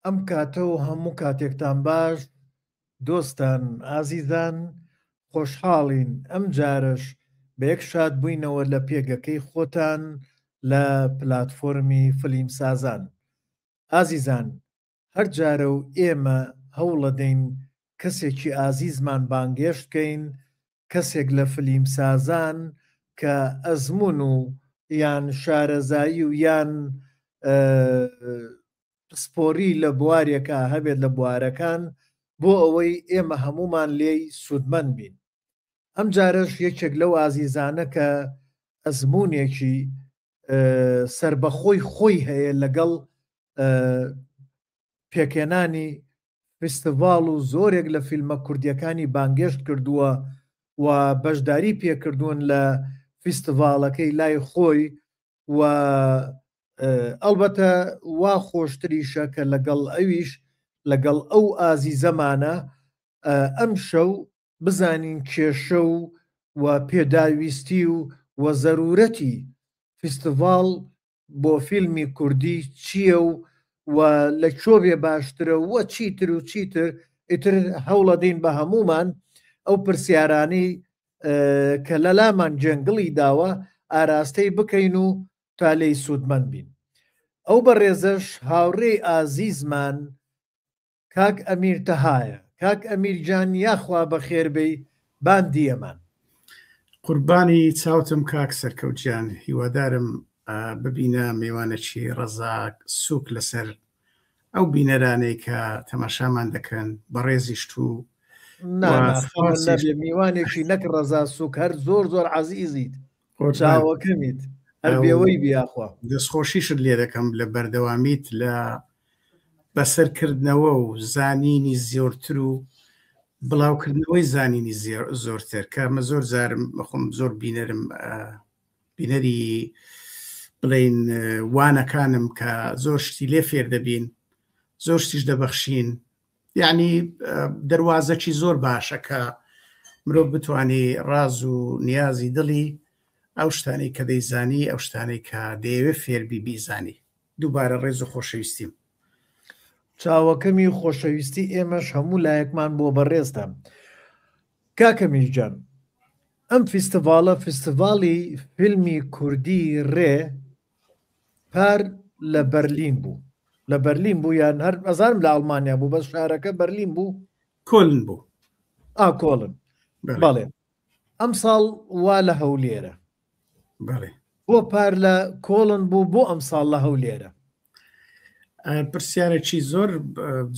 ئەم کاتە و هەموو کاتێکتان باش دۆستان ئازیزان خۆشحاڵین ئەم جارەش بە یەک شاد بووینەوە لە پێگەکەی خۆتان لە پلاتفۆرمی فلیمسازان ئازیزان هەر جارە و ئێمە هەوڵەدەین کەسێکی ئازیزمان بانگێشت کەین کەسێک لە فلیمسازان کە ئەزموون و یان شارەزایی و یان پسپۆری لە بوارێکا هەبێت لە بوارەکان بۆ ئەوەی ئێمە هەموومان لێی سوودمەند بین. ئەم جارەش یەکێک لەو ئازیزانە کە ئەزموونێکی سەربەخۆی خۆی هەیە لەگەڵ پێکهێنانی فیستیڤاڵ و زۆرێک لە فیلمە کوردیەکانی بانگێشت کردووە و بەشداری پێکردوون لە فیستیڤاڵەکەی لای خۆی و ئەڵبەتە وا خۆشتریشە کە لەگەڵ ئەویش لەگەڵ ئەو ئازیزەمانە ئەم شەو بزانین کێشە و و پێداویستی و و زەرورەتی فیستیڤاڵ بۆ فیلمی کوردی چییە و و لە کوێ بێ باشترە و چیتر و چیتر ئیتر هەوڵەدەین بە هەمومان ئەو پرسیارانەی کە لەلامان جێنگڵی داوە ئاراستەی بکەین و تا لێی سوودمەند بین. ئەو بەڕێزەش هاوڕێی ئازیزمان کاک ئەمیر تەهایە. کاک ئەمیر گیان یاخوا بەخێربێی بان دیەمان. قوربانی چاوتم کاک سەرکەوت گیان هیوادارم ببینە میوانێکی ڕەزا سوک لەسەر ئەو بینەرانەی کە تەماشامان دەکەن بەڕێزیشت و میوانێکی نەک ڕەزا سوک هەر زۆر زۆر عزیزیت چاوەکەمیت هەر بێوەی بیاخوا دەستخۆشیشت لێ دەکەم لە بەردەوامیت لە بەسەرکردنەوە و زانینی زۆرتر و بڵاوکردنەوەی زانینی زۆرتر کە مە زۆر جارم خۆم زۆر بینەرم بینەری بڵین وانەکانم کە زۆر شتی لێ فێر دەبین زۆر شتیش دەبەخشین یعنی دەواازەکی زۆر باشە کە مرۆڤ بتانی ڕاز و نیازی دڵی ئەو شتانەی کە دەیزانی ئەو شتانەی کە دەیەوێت فێربی بیزانی دووبارە ڕێز و خۆشەویستیم. چاوەکەمی خۆشەویستی ئێمەش هەموو لایەکمان بۆ بەڕێزتان. کاکە میرجان ئەم فیستیڤاڵە فیستیڤاڵی فیلمی کوردی ڕێ پار لە بەرلین بوو لە بەرلین بوو یان هەر ئەزانم لە ئەڵمانیا بوو بەس شارەکە بەرلین بوو کۆلن بوو ئا کۆلن بەڵێ ئەم ساڵ وا لە هەولێرە بەڵێ بۆ پار لە کۆڵن بوو بۆ ئەم ساڵ لە هەولێرە پرسیارێکی زۆر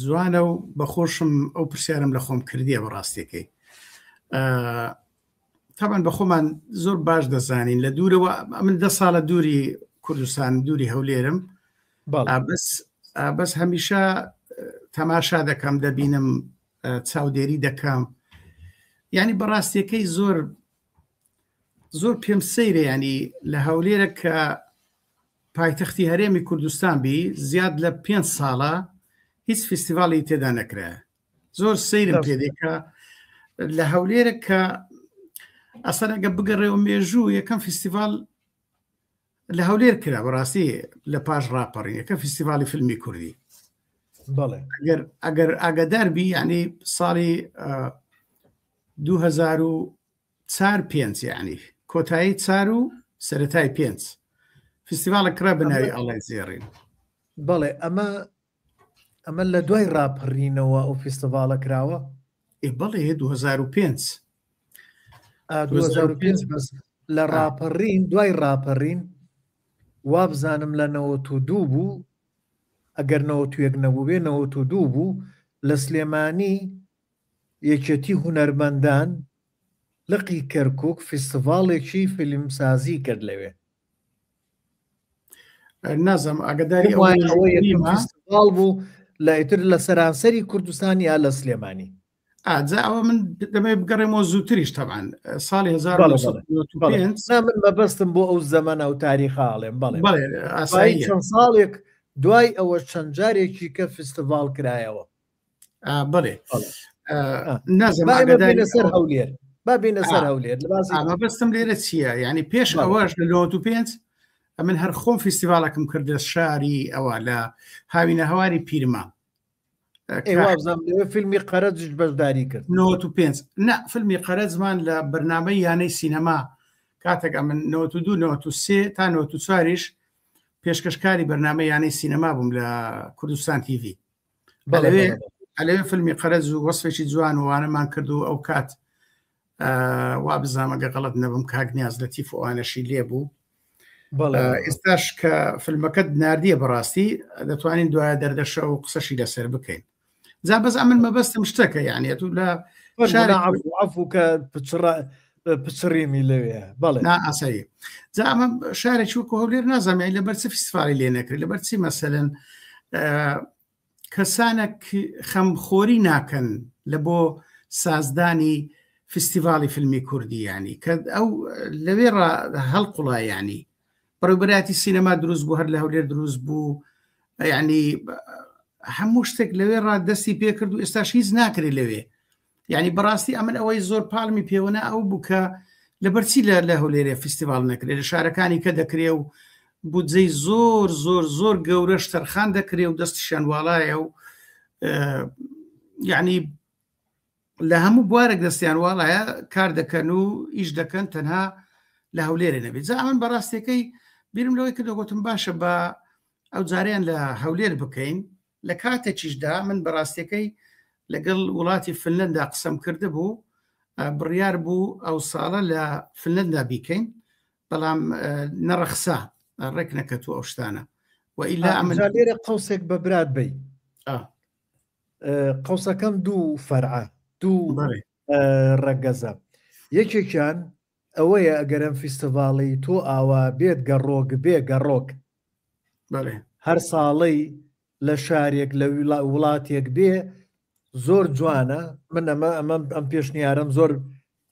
جوانە و بەخۆشم ئەو پرسیارم لە خۆم کردیە بە ڕاستیەکەی تاوان بە خۆمان زۆر باش دەزانین لە دوورەوە من دە ساڵە دووری کوردستان دووری هەولێرم بەس بەس هەمیشە تەماشا دەکەم دەبینم چاودێری دەکەم یعنی بەڕاستیەکەی زۆر زۆر پێم سەیرە ینی لە هەولێرە کە پایتەختی هەرێمی کوردستان بی زیاد لە پێ ساڵە هیچ فیستیڤاڵی تێدا نەکرا زۆر سەیرم پێدێکە لە هەولێرە کە ئەسەر ئەگە بگەڕێەوە مێژوو یەکەم فیستیڤال لە هەولێر کرا بەڕاستی لە پاش ڕاپەڕینەکە فیستیڤالی فیلمی کوردی ئەگەر ئەگەر ئاگادار بی یعنی ساڵی 2004 پێنج یعنی کۆتایی چار و سەتای پێنج فیستیڤالە کرا بە ناوی ئاڵای زێڕین بەڵێ ئەمە ئەمە لە دوای ڕاپەڕینەوە ئەو فیستیڤالە کراوە بەڵێ 2005 2005 بەس لە ڕاپەڕین دوای ڕاپەڕین وابزانم لە 92 بوو ئەگەر 91 نەبوو بێ 92 بوو لە سلێمانی یەکێتی هونەرمەندان لقی کەرکک فیستیڤاڵێکی فیلمسازی کرد لەوێ نازم ئاگداری ئەوە بوو لە ئیتر لە سەرانسەری کوردستان یا لە سلێمانی ئاجا ئەوە من دەمەوێت بگەڕێمەوە زووتریش تەبان ساڵی 1995 نا من مەبەستم بۆ ئەو زەمەنە و تاریخاڵێم بەڵێ ئاسایی چەند ساڵێک دوای ئەوە چەند جارێکی کە فستیڤال کرایەوە بەڵێ نازم سەر هەولێر با بینە سەر هەولێر مەبەستم لێرە چییە یعنی پێش ئەوەش لە 95 ئەمن هەر خۆم فیستیڤالەکەم کردە شاری ئەوە لە هاوینە هەواری پیرما. فیلمی قەرەجش بەشداری کرد 95 نا فیلمی قەرەجمان لە بەرنامەی یانەی سینەما کاتێک ئەمن 92 93 تا 94یش پێشکەشکاری بەرنامە یانەی سینەما بووم لە کوردستان تیڤی ئەلەوێ فیلمی قەرەج و وەسفێکی جوان وانەمان کرد و ئەو کات وا بزانمەگە غەڵت نەبم کاک نیاز لەتیف و ئەوانەشی لێ بوو ئێستاش کە فیلمەکەت نردیە بەڕاستی دەتوانین دوایە دەردەشە و قسەشی لەسەر بکەین جا بەس ئەمن مەبەستم شتەکە یعنی تو لە عفو کە پچڕیمی لەوێ بەڵێ ئاسایی جا ئەمە شارێکی وەکو هەولێر نازانم یعنی لەبەر چ فیستیڤاڵی لێ نەکرێت لەبەر چی مەسەلەن کەسانە خەمخۆری ناکەن لە بۆ سازدانی فستیڤاڵی فیلمی کوردی ینی کە ئەو لەوێ هەڵقوڵا ینی بەڕێوبەرایەتی سینەما دروست بوو هەر لە هەولێر دروست بوو یعنی هەموو شتێک لەوێ ڕا دەستی پێکرد و ئێستاش هیچ ناکرێت لەوێ یعنی بەڕاستی ئەمن ئەوەی زۆر پاڵمی پێوەنا ئەو بوو کە لەبەرچی لە لە هەولێرێ فیستیڤال نەکرێت لە شارەکانی کە دەکرێ و بودجەی زۆر زۆر زۆر گەورەش تەرخان دەکرێ و دەستیشیان واڵایە و یعنی لە هەموو بوارێک دەستیان واڵایە کار دەکەن و ئیش دەکەن تەنها لە هەولێرێ نەبێت جا ئەمن بەڕاستەکەی بیرم لەوەی کردو گوتم باشە بە ئەو جاریان لە هەولێر بکەین لە کاتێکیشدا من بەڕاستیەکەی لەگەڵ وڵاتی فنلندا قسەم کردبوو بڕیار بوو ئەو ساڵە لە فنلندا بیکەین بەڵام نەڕەخسا ڕێک نەکەتو ئەو شتانە و ئیلا ئەمن لێرە قەوسێک بە برات بی قەوسەکەم دوو فەرعە دوو ڕەگەزە یەکێکیان ئەوەیە ئەگەر ئەم فیستیڤاڵی تۆ ئاوا بێت گەڕۆک بێ گەڕۆک هەر ساڵەی لە شارێک لە وڵاتێک بێ زۆر جوانە من ئەمە ئەمە ئەم پێشنیارم زۆر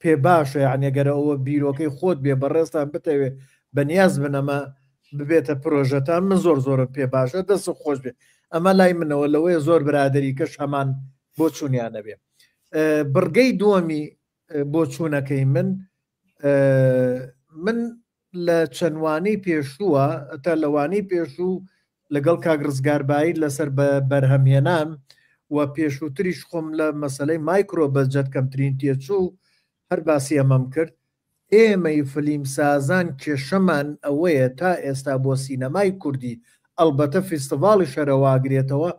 پێ باشە یعنی گەرە ئەوە بیرۆکەی خۆت بێ بەڕێزتان بتەوێ بەنیاز بن ئەمە ببێتە پرۆژەتان من زۆر زۆرم پێ باشە دەست خۆش بێ ئەمە لای منەوە لەوەیە زۆر برادری کەش هەمان بۆ چوونیانە بێ بڕگەی دووەمی بۆچوونەکەی من من لە چەند وانەی پێشووە تا لە وانەی پێشوو لەگەڵ کاک ڕزگار بایل لەسەر بە بەرهەمهێنان و پێشووتریش خۆم لە مەسەلەی مایکرۆ بەجەت کەمترین تێچوو هەر باسی ئەمەم کرد ئێمەی فلیمسازان کێشەمان ئەوەیە تا ئێستا بۆ سینەمای کوردی ئەڵبەتە فیستیڤاڵیش هەرەواگرێتەوە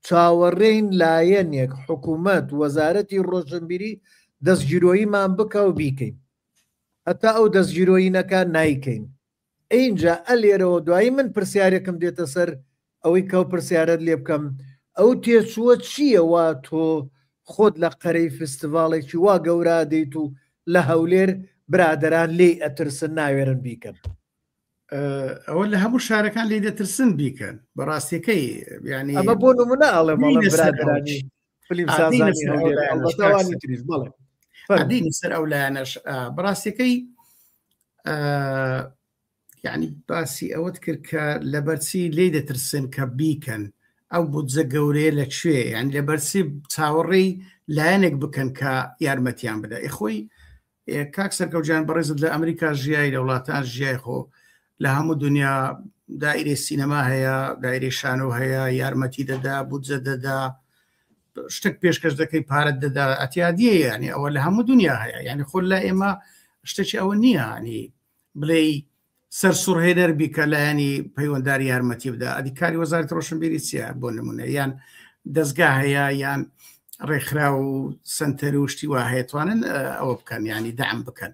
چاوەڕێین لایەنێک حکوومەت وەزارەتی ڕۆشنبیری دەستگیرۆییمان بکا و بیکەین هەتا ئەو دەستگیرۆیی نەکا نایکەین ئینجا ئەلێرەوە دوایی من پرسیارێکم دێتە سەر ئەوەی کەو پرسیارت لێ بکەم ئەو تێچووە چییە وا تۆ خۆت لە قەرەی فستیڤاڵێکی وا گەورە دێیت و لە هەولێر برادەران لێی ئەترسن ناوێرن بیکەن؟ ئەوە لە هەموو شارەکان لی دەترسن بیکەن بەڕاستیەکەی ینی ئەمە بۆ نمونە ئەڵێم ئەڵێم برادرانی فلیم سازانی هەولێر ئەڵبەتە ئەوانی تریش بەڵێ دینی سەر ئەو لایەنەش بەڕاستیەکەی یعنی باسی ئەوەت کرد کە لەبەرچی لی دەترسن کە بیکەن ئەو بودجە گەورەیە لە کوێ یان لەبەرچی چاوەڕێی لایەنێک بکەن کە یارمەتیان بدە خۆی کاک سەرکەوت گیان بەڕێزت لە ئەمریکا ژیای لە وڵاتان ژیای خۆ لە هەموو دنیا دایرەی سینەما هەیە دایرەی شانۆ هەیە یارمەتی دەدا بودجە دەدا شتێک پێشکەش دەکەی پارەت دەدا ئەتیادیە یعنی ئەوە لە هەموو دنیا هەیە یعنی خۆ لە ئێمە شتێکی ئەوە نییە ینی بڵێ سەرسوڕهێنەر بی کە لایەنی پەیوەندار یارمەتی بدا ئەدی کاری وەزارەت ڕۆشنبیری چییە بۆ نمونە یان دەستگا هەیە یان ڕێکخرا و سنتەر و شتی وا هەیە توانن ئەوە بکەن ینی دەعم بکەن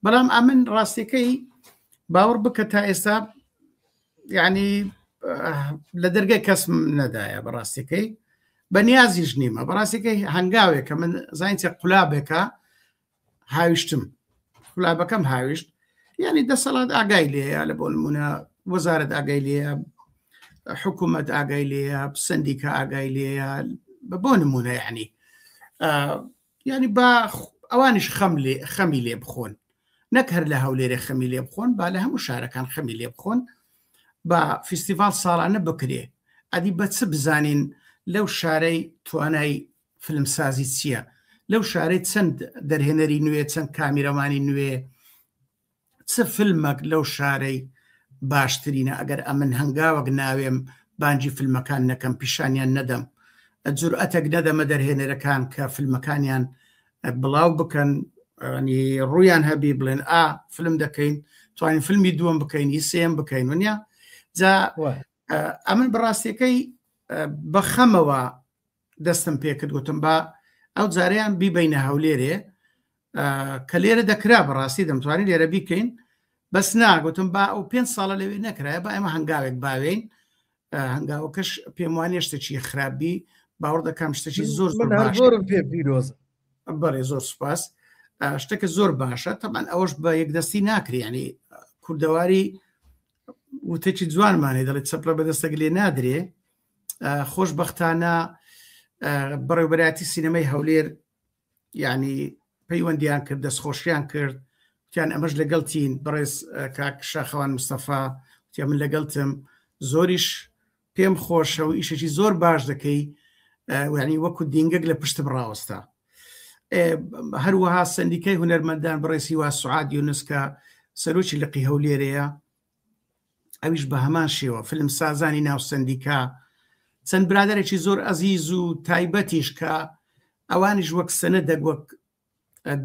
بەڵام ئەمن ڕاستیەکەی باوەڕ بکە تا ئێستا ینی لە دەرگای کەس نەدایە بەڕاستیەکەی بە نیازیش نیمە بەڕاستیەکەی هەنگاوێک کە من زانین چە قولابێکە هاویشتم قولابەکەم هاویشت یعنی دەسەڵات ئاگای لێیە لە بۆ نمونە وەزارەت ئاگای لێیە حکوومەت ئاگای لێیە سندیکە ئاگای لێیە بە بۆ نمونە یعنی یعنی با ئەوانیش خەم لێ خەمی لێ بخۆن نەک هەر لە هەولێرێ خەمی لێ بخۆن با لە هەموو شارەکان خەمی لێ بخۆن با فیستیڤال ساڵانە بکرێ ئەدی بە چ بزانین لەو شارەی توانای فیلمسازی چییە؟ لەو شارەی چەند دەرهێنەری نوێ چەند کامیرەمانی نوێ چ فیلمەک لەو شارەی باشترینە ئەگەر ئەمن هەنگاوەک ناوێم بانجی فیلمەکان نەکەم پیشانیان نەدەم. جورئەتێک نەدەمە دەرهێنەرەکان کە فیلمەکانیان بڵاو بکەن ینی ڕویان هەبی بڵێن ئا فلم دەکەین توانین فیلمی دووەم بکەین هی سێم بکەین ونیا جا ئەمن بەڕاستیەکەی بەخەمەوە دەستم پێکرد گوتم با ئەو جاریان بیبینە هەولێرێ کە لێرە دەکرا بەڕاستی دەمتوانی لێرە بیکەین بەس ناگوتم با ئەو پێ ساڵە لەوێ نەکرایە با ئێمە هەنگاوێک باوێین هەنگاوەکەش پێم وانە شتێکی خراپبی باوەڕ دەکەم شتێکی زۆر زۆرم پێ پیرۆز بەڵێ زۆر سوپاس شتەکە زۆر باشە تەمان ئەوەش بە یەکدەستی ناکری ینی کوردەواری وتێکی جوانمانێ دەڵێت چەپلە بەدەستەک لێ نادرێ خۆشببختانە بەڕێوبەرایەتی سینەمای هەولێر یعنی پەیوەندیان کرد دەستخۆشیان کرد وتیان ئەمەش لەگەڵ تین بەڕێز کاک شاخەوان مستەفا وتیان من لەگەڵتم زۆریش پێم خۆشە و ئیشێکی زۆر باش دەکەی یعنی وەکو دینگەک لە پشتم ڕاوەستا هەروەها سندیکای هونەرمەندان بەڕێزی وا سعاد یونس کە سەرۆکی لقی هەولێرەیە ئەویش بە هەمان شێوە فیلم سازانی ناو سندیکا چەند برادێکی زۆر ئەزیز و تایبەتیش کە ئەوانیش وەک سەنەدەک وەک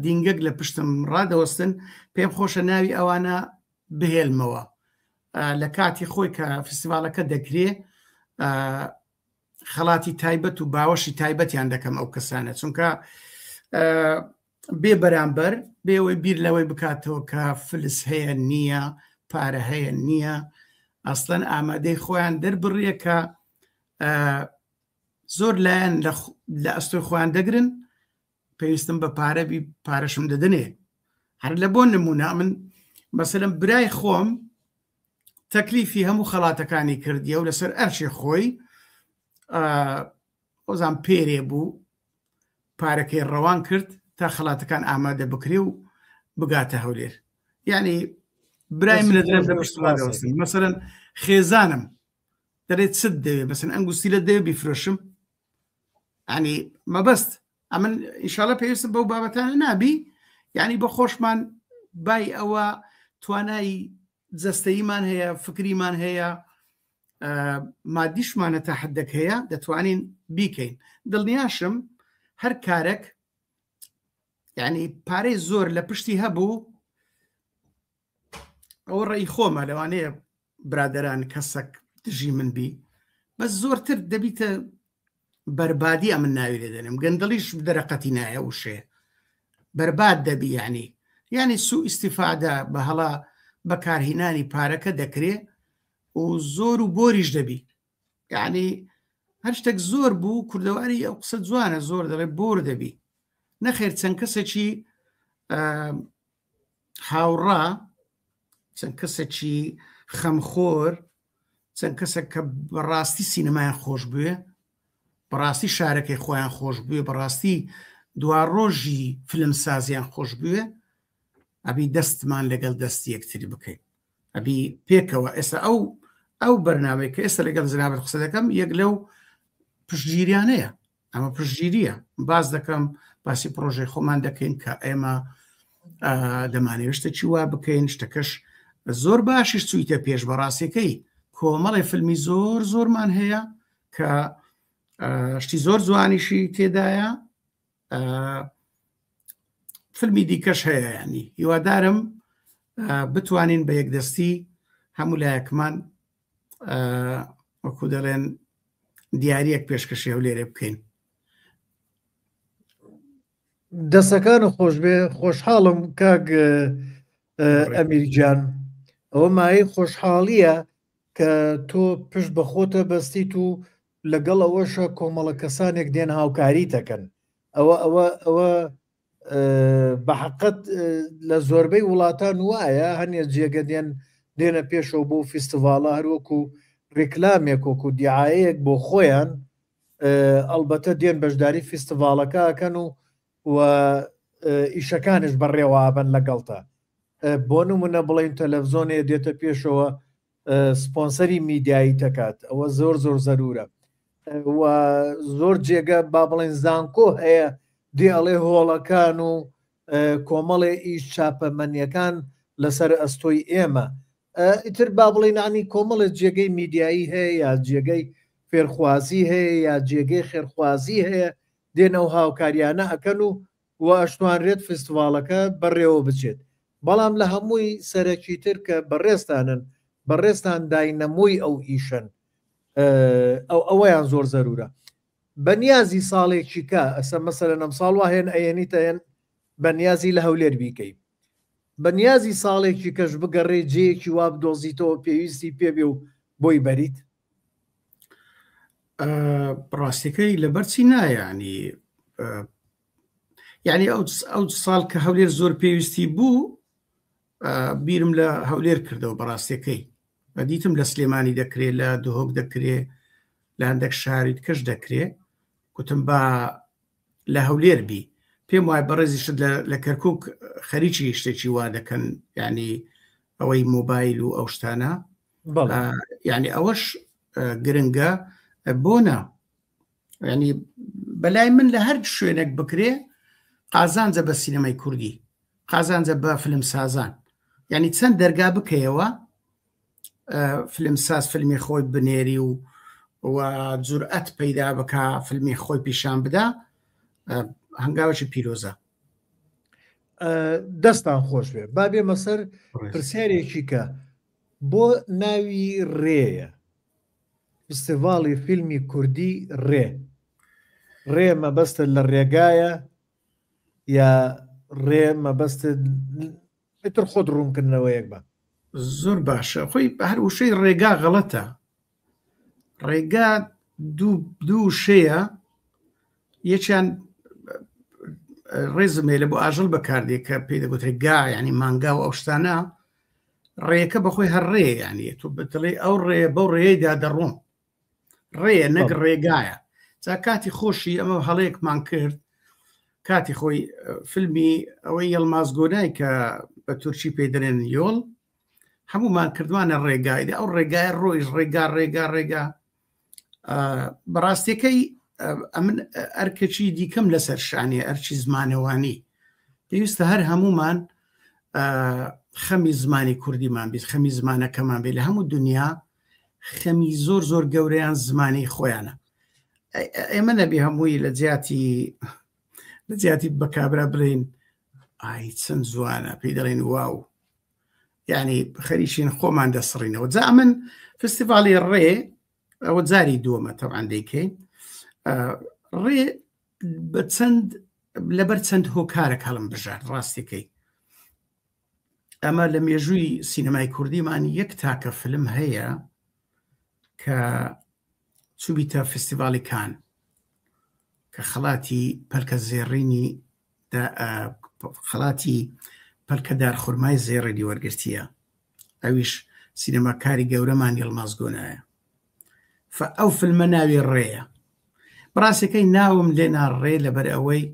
دینگەک لە پشتم ڕادەوەستن پێم خۆشە ناوی ئەوانە بهێلمەوە لە کاتی خۆی کە فستیڤالەکە دەکرێ خەڵاتی تایبەت و باوەشی تایبەتیان دەکەم ئەو کەسانە چونکە بێ بەرامبەر بێەوەی بیر لەوەی بکاتەوە کە فلس هەیە نییە پارە هەیە نییە ئەسڵەن ئامادەی خۆیان دەربڕیە کە زۆر لایەن لە ئەستۆی خۆیان دەگرن پێویستم بە پارە بی پارەشم دەدنێ هەر لە بۆ نمونە من مەسەلەن برای خۆم تەکلیفی هەموو خەڵاتەکانی کردیە و لەسەر ئەرچی خۆی ئۆزان پێرێ بوو پارەکەی ڕەوان کرد تا خەڵاتەکان ئامادە بکرێ و بگاتە هەولێر یعنی برای من لە مەسەرەن خێزانم دەڵێت چت دەوێ بەسن ئەنگوستیلە دەوێ بیفرۆشم ینی مەبەست ئەمن ئیشاڵە پێویستم بەو بابەتانە نابی یعنی بە خۆشمان بای ئەوە توانای جەستەیمان هەیە فکریمان هەیە مادیشمانە تا حدێک هەیە دەتوانین بیکەین دڵنیاشم هەر کارێک یعنی پارەی زۆر لە پشتی هەبوو ئەوە ڕێی خۆمە لەوانەیە برادران کەسەک دژی من بی بەس زۆرتر دەبیتە بەربادی ئەمن ناوی لێ دەنێم گەندەڵیش دەرەقەتی نایە وشەیە بەرباد دەبی یعنی یعنی سو ئیسیفادە بە هەڵا بەکارهینانی پارەکە دەکرێ و زۆر و بۆریش دەبی یعنی هەر شتێک زۆر بوو کوردەواری ئەو قسە جوانە زۆر دەڵێ بۆر دەبی نەخێر چەند کەسێکی هاوڕا چەند کەسێکی خەمخۆر چەند کەسێک کە بەڕاستی سینەمایان خۆش بوێ بەڕاستی شارەکەی خۆیان خۆش بوێ بەڕاستی دواڕۆژی فیلم سازیان خۆش بوێ ئەبی دەستمان لەگەڵ دەستی یەکتری بکەین ئەبی پێکەوە ئێستا ئەو ئەو بەرنمەی کە ئێستا لەگەڵ جنابت قسە دەکەم یەک لەو پشتگیریانەیە ئەمە پشتگیریە باس دەکەم باسی پرۆژەی خۆمان دەکەین کە ئێمە دەمانەوێت شتێکی وا بکەین شتەکەش زۆر باشیش چوویتە پێش بەڕاستەکەی کۆمەڵی فیلمی زۆر زۆرمان هەیە کە شتی زۆر جوانیشی تێدایە فیلمی دیکەش هەیە ینی هیوادارم بتوانین بە یەکدەستی هەموو لایەکمان وەکو دەڵێن دیارەک پێشکەشی هەولێرێ بکەین. دەسەکانت خۆشبێ خۆشحاڵم کاک ئەمیر گیان ئەوە مایەی خۆشحاڵیە کە تۆ پشت بە خۆتە بەستیت و لەگەڵ ئەوەشە کۆمەڵە کەسانێک دێن هاوکاری دەکەن ئەوە ئەوە ئەوە بە حقت لە زۆربەی وڵاتان وایە هەنێ جێگە دێن دێنە پێشەوە بۆ فیستیڤاڵە هەروەکو ڕیکلامێک وەکو دیعاەیەک بۆ خۆیان ئەڵبەتە دێن بەشداری فیستیڤاڵەکە ئەکەن و و ئیشەکانش بەڕێوابن لەگەڵتە بۆ نمونە بڵین تەلەڤزۆنێ دێتە پێشەوە سپۆنسەری میدیایی دەکات ئەوە زۆر زۆر زەرورە و زۆر جێگە با بڵێن زانکۆ هەیە دێ ئەڵێ هۆڵەکان و کۆمەڵێ ئیش چاپەمەنیەکان لەسەر ئەستۆی ئێمە ئیتر با بڵێن عنی کۆمەڵێ جێگەی میدیایی هەیە یا جێگەی فێرخوازی هەیە یا جێگەی خێرخوازی هەیە دێن ئەو هاوکاریانە ئەکەن و و ئەشتوانرێت فستڤاڵەکە بەڕێوە بچێت بەڵام لە هەمووی سەرەکیتر کە بەڕێزتانن بەڕێزتان داینەمۆی ئەو ئیشەن ئەو ئەوەیان زۆر زەرورە بەنیازی ساڵێکی کە ئەسە مەسەلەن ئەمساڵ وا هێن ئەیەنیتە هێن بەنیازی لە هەولێر بیکەی بەنیازی ساڵێکی کەش بگەڕێ جێیەکی وا بدۆزیتەوە پێویستی پێبێ و بۆی بەریت؟ ڕاستەکەی لەبەرچی نایانی یعنی ئەو ئەو ساڵ کە هەولێر زۆر پێویستی بوو بیرم لە هەولێر کردەوە بەڕاستەکەی بەدیتم لە سلێمانی دەکرێت لە دهۆک دەکرێت لە هەندێک شاری کەش دەکرێ گوتم با لە هەولێر بی پێم وایە بەڕێزیشت لە کەرکک خەریکی شتێکی وا دەکەن ینی ئەوەی مۆبایل و ئەو شتانە یعنی ئەوەش گرنگە بۆنە ینی بەلای من لە هەر شوێنێک بکرێ قازانجە بە سینەمای کوردی قازانجە بە فلم سازان یعنی چەند دەرگا بکەیەوە فلمساز فیلمی خۆی بنێری و و جورئەت پەیدا بکا فیلمی خۆی پیشان بدا هەنگاوێکی پیرۆزە. دەستان خۆش بێ با بێمە سەر پرسیارێکی کە بۆ ناوی ڕێیە فستیڤاڵی فیلمی کوردی ڕێ ڕێ مەبەستت لە ڕێگایە یا ڕێ مەبەستت ئیتر خۆت ڕوونکردنەوەیەک بە. زۆر باشە خۆی هەر وشەی ڕێگا غەڵەتە ڕێگا دوو شەیە یەکیان ڕێزم هەیە لە بۆ ئاژەڵ بەکاردێ کە پێی دەگوترێت گا ینی مانگا و ئەو شتانە ڕێیەکە بەخۆی هەر ڕێ ینی تۆ بتڵێ ئەو ڕێ بەو ڕێیدا دەڕۆم ڕێیە نەک ڕێگایە جا کاتی خۆشی ئەمە هەڵەیەکمان کرد کاتی خۆی فیلمی ئەوەی یەڵماز گۆنای کە بە تورکی پێی دەڵێن یۆڵ هەمومان کردوانە ڕێگای ئەو ڕێگای ڕۆیش ڕێگا ڕێگا ڕێگا بەڕاستیەکەی ئەمن ئەرکەکی دیکەم لەسەر شانێ ئەرچی زمانەوانی پێویستە هەر هەمومان خەمی زمانی کوردیمان بیت خەمی زمانەکەمان بێت لە هەموو دنیا خەمی زۆر زۆر گەورەیان زمانی خۆیانە ئێمە نەبی هەمووی لە جیاتی لە جیاتی بە کابرا بڵین ئای چەند جوانە پێی دەڵێن واو یعنی خەریکین خۆمان دەسڕینەوە جا من فستیڤالی ڕێ ئەوە جاری دووەمە تەوان دەیکەین ڕێ بە چەند لەبەر چەند هۆکارێک هەڵم بژارد ڕاستیەکەی ئەمە لە مێژووی سینەمای کوردیمان یەک تاکە فلم هەیە کە چوبیتە فستیڤالی کان کە خەڵاتی پەلکە زێڕینی خەڵاتی پەلکە دارخورمای زێڕینی وەرگرتیە ئەویش سینەماکاری گەورەمان یڵماز گۆنایە فە ئەو فلمە ناوی ڕێیە بەڕاستەکەی ناوم لێنا ڕێ لەبەر ئەوەی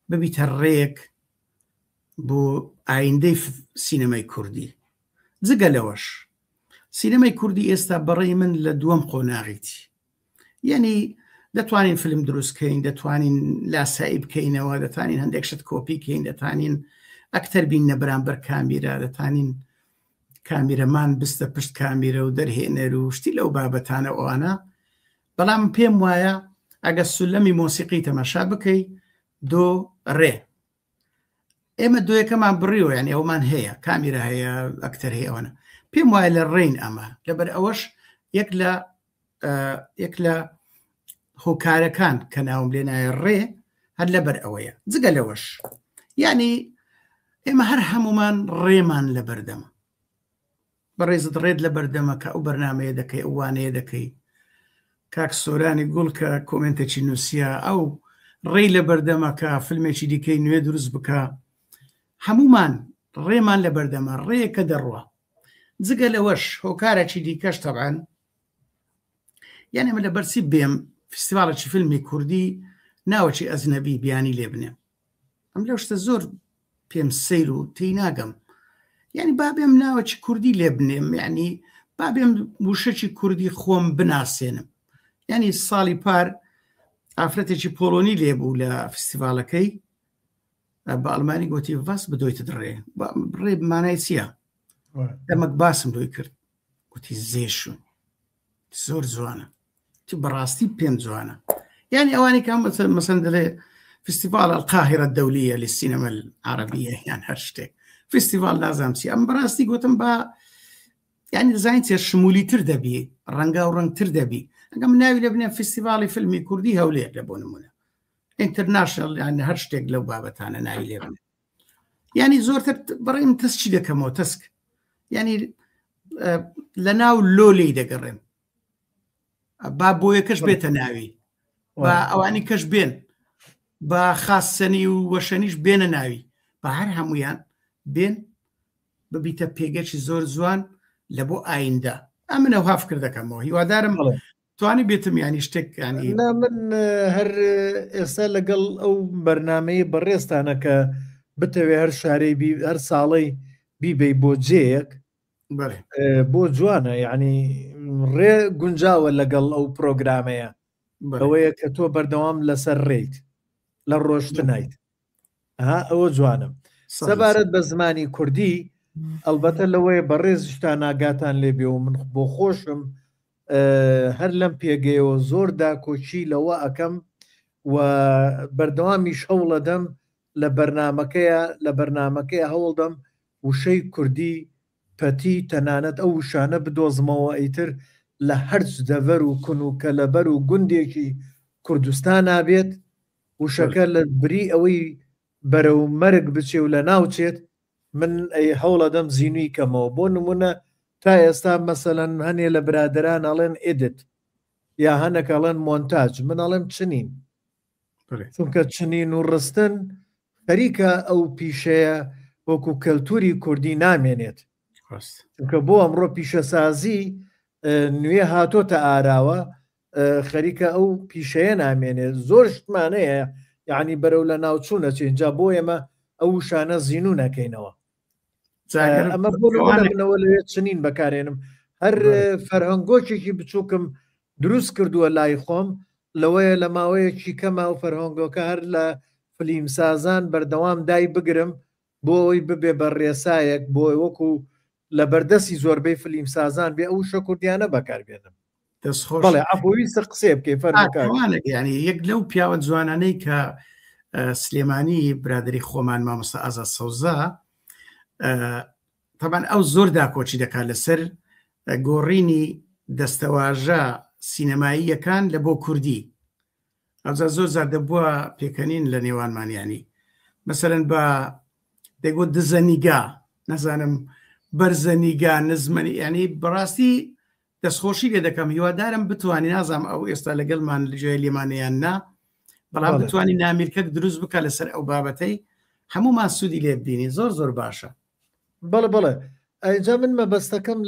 ببیتە ڕێیەک بۆ ئایندەی سینەمای کوردی جگە لەوەش سینەمای کوردی ئێستا بەڕێی من لە دووەم قۆناغیتی یعنی دەتوانین فیلم دروستکەین دەتوانین لاسایی بکەینەوە دەتوانین هەندێک شت کۆپی کەین دەتوانین ئەکتەر بین نە بەرامبەر کامیرا دەتوانین کامیرەمان بستە پشت کامیرە و دەرهێنەر و شتی لەو بابەتانە ئەوانە بەڵام پێم وایە ئەگە سولەمی مۆسیقی تەماشا بکەی دۆ ڕێ ئێمە دۆیەکەمان بڕیوە یعنی ئەومان هەیە کامیرا هەیە ئەکتەر هەیە ئەوەنە پێم وایە لە ڕێین ئەمە لەبەر ئەوەش یەک لە یەک لە هۆکارەکان کە ناوم لێ نایە ڕێ هەر لەبەر ئەوەیە جگە لەوەش یعنی ئێمە هەر هەمومان ڕێمان لە بەردەمە بەڕێزت ڕێت لە بەردەمە کە ئەو بەرنمەیە دەکەی ئەو وانەیە دەکەی کاک سۆرانی گوڵ کە کۆمنتێکی نووسە ئەو ڕێی لە بەردەمە کە فیلمێکی دیکەی نوێ دروست بکە هەمومان ڕێمان لە بەردەمە ڕێیەکە دەڕوا جگە لەوەش هۆکارێکی دیکەش تەبعەن یعنی من لەبەرچی بێم فستیواڵێکی فیلمی کوردی ناوەکی ئەجنەبی بیانی لێ بنێم ئەم لەو شتە زۆر پێم سەیر و تێی ناگەم یعنی با بێم ناوەکی کوردی لێ بنێم یعنی با بێم وشەکی کوردی خۆم بناسێنم یعنی ساڵی پار ئافرەتێکی پۆڵۆنی لێبوو لە فستیواڵەکەی بە ئەڵمانی گوتی Was bedeutet ڕێ ڕێ مانای چییە دەمەک باسم بۆی کرد گوتی sehr schön زۆر جوانە. بەڕاستی پێم جوانە یعنی ئەوانی کام مەسەن دەڵێ فستیڤال القاهرە الدولية للسينما العربية یان هەر شتێک فستیڤال نازانم چی ئەم بەڕاستی گوتم با یعنی دەزانین چێ شمولی تر دەبی ڕەنگا و ڕەنگتر دەبی ئەگەم ناوی لە بنێم فستیڤالی فیلمی کوردی هەولێر لە بۆ نمونە ئینتەرناشنال یان هەر شتێک لەو بابەتانە ناوی لێ بنێ ینی زۆرتر بەڕێم تەسکی دەکەمەوە تەسک ینی لە ناو لۆ لی دەگەڕێم با بۆیەکەش بێتە ناوی با ئەوانی کەش بێن با خاستەنی و وەشەنیش بێنە ناوی بە هەر هەمویان بێن ببیتە پێگەکی زۆر جوان لە بۆ ئایندە ئەمنە هاف کردەکەمەوە هیوادارم توانی بێتم ینی شتێک ینی من هەر ئێستا لەگەڵ ئەو بەرنمەیە بەڕێزتانە کە بتەوێ هەر شارەی هەر ساڵەی بیبەی بۆ جێیەک بۆ جوانە یعنی ڕێ گونجاوە لەگەڵ ئەو پرۆگرامەیە ئەوەیە کە تۆ بەردەوام لەسەر ڕێیت لە ڕۆشتنایت ها ئەوە جوانە سەبارەت بە زمانی کوردی ئەلبەتە لەوەیە بەڕێزیشتان ئاگاتان لێبێ و من بۆ خۆشم هەر لەم پێگەیەوە زۆر داکۆکی لەوە ئەەکەم و بەردەوامیش هەوڵەدەم لە بەرنمەکەیە لە بەرنمەکەی هەوڵدەم وشەی کوردی پەتی تەنانەت ئەو وشانە بدۆزمەوە ئیتر لە هەرچ دەڤەر و کون و کەلەبەر و گوندێکی کوردستانا بێت وشەکە لە بری ئەوەی بەرەو مەرگ بچێ و لە ناو چێت من ئەی هەوڵەدەم زینوی کەمەوە بۆ نمونە تا ئێستا مەسەلەن هەنێ لە برادەران ئەڵێن ئیدت یا هەنەک ئەڵێن مۆنتاج من ئەڵێم چنین چونکە چنین و ڕستن خەریکە ئەو پیشەیە وەکو کەلتوری کوردی نامێنێت چونکە بۆ ئەمڕۆ پیشەسازی نوێ هاتۆتە ئاراوە خەریکە ئەو پیشەیە نامێنێت زۆر شتمانەیە یعنی بەرەو لە ناوچوونە چێنجا بۆ ئێمە ئەو وشانە زیینو نەکەینەوە ئەمە بۆ منەوە لەوێ چنین بەکارێنم هەر فەرهەنگۆکێکی بچووکم دروست کردووە لای خۆم لەوەیە لە ماوەیەکی کەما و فەرهەنگۆکە هەر لە فلیمسازان بەردەوام دای بگرم بۆ ئەوەی ببێ بە ڕێسایەک بۆ وەکو لە بەردەستی زۆربەی فلیمسازان بێ ئەو شە کوردیانە بەکاربێنم بەڵێ عەفوویستە قسەیە بکەی فەرموو کاک. یعنی یەک لەو پیاوە جوانانەی کە سلێمانی برادری خۆمان مامۆستا ئازاد سەوزە تەبان ئەو زۆر داکۆچی دەکات لەسەر گۆڕینی دەستەواژە سینەماییەکان لە بۆ کوردی ئەوجا زۆر جار دەبووە پێکەنین لە نێوانمان ینی مەسەرەن بە دەگوت دزە نیگا نەزانم بەرزە نیگا نزمەنی ینی بەڕاستی دەستخۆشی لێ دەکەم هیوادارم بتوانانی نازانم ئەو ئێستا لەگەڵمان لەجێ لێمانیان نا بەڵام بتوانانی نامیرکەک دروست بکە لەسەر ئەو بابەتەی هەمومان سوودی لێ بینی زۆر زۆر باشە بەڵێ بەڵێ ئەجا من مەبەستەکەم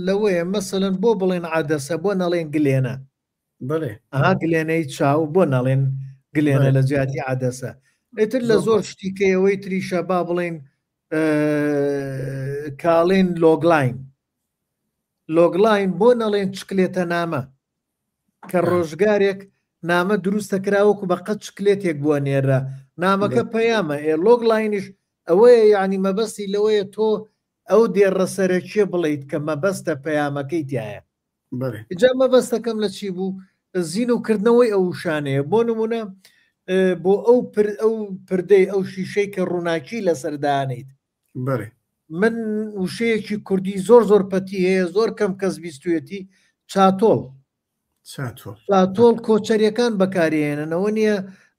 لەوەیە مەسەلەن بۆ بڵێن عادەسە بۆ نەڵێن گلێنە بەڵێ ئەها گلێنەی چاو بۆ نەڵێن گلێنە لە جیاتی عادەسە ئیتر لە زۆر شتی کە ئەوەی تریشە با بڵێن کاڵێن لۆگلاین لۆگلاین بۆ نەڵێن چکلێتە نامە کە ڕۆژگارێک نامە دروستە کراوەکو بە قەت چکلێتێک بووە نێرە نامەکە پەیامە ئێ لۆگلاینیش ئەوەیە یعنی مەبەستی لەوەیە تۆ ئەو دێڕە سەرەکیە بڵیت کە مەبەستە پەیامەکەی تایە جا مەبەستەکەم لە چی بوو زین و کردنەوەی ئەو وشانەیە بۆ نمونە بۆ ئەو ئەو پردەی ئەو شیشەی کە ڕووناکی لەسەر دانیت من وشەیەکی کوردی زۆر زۆر پەتی هەیە زۆر کەم کەس بیستوێتی چاتۆڵ چاتۆڵ کۆچەریەکان بەکارێننەوە نییە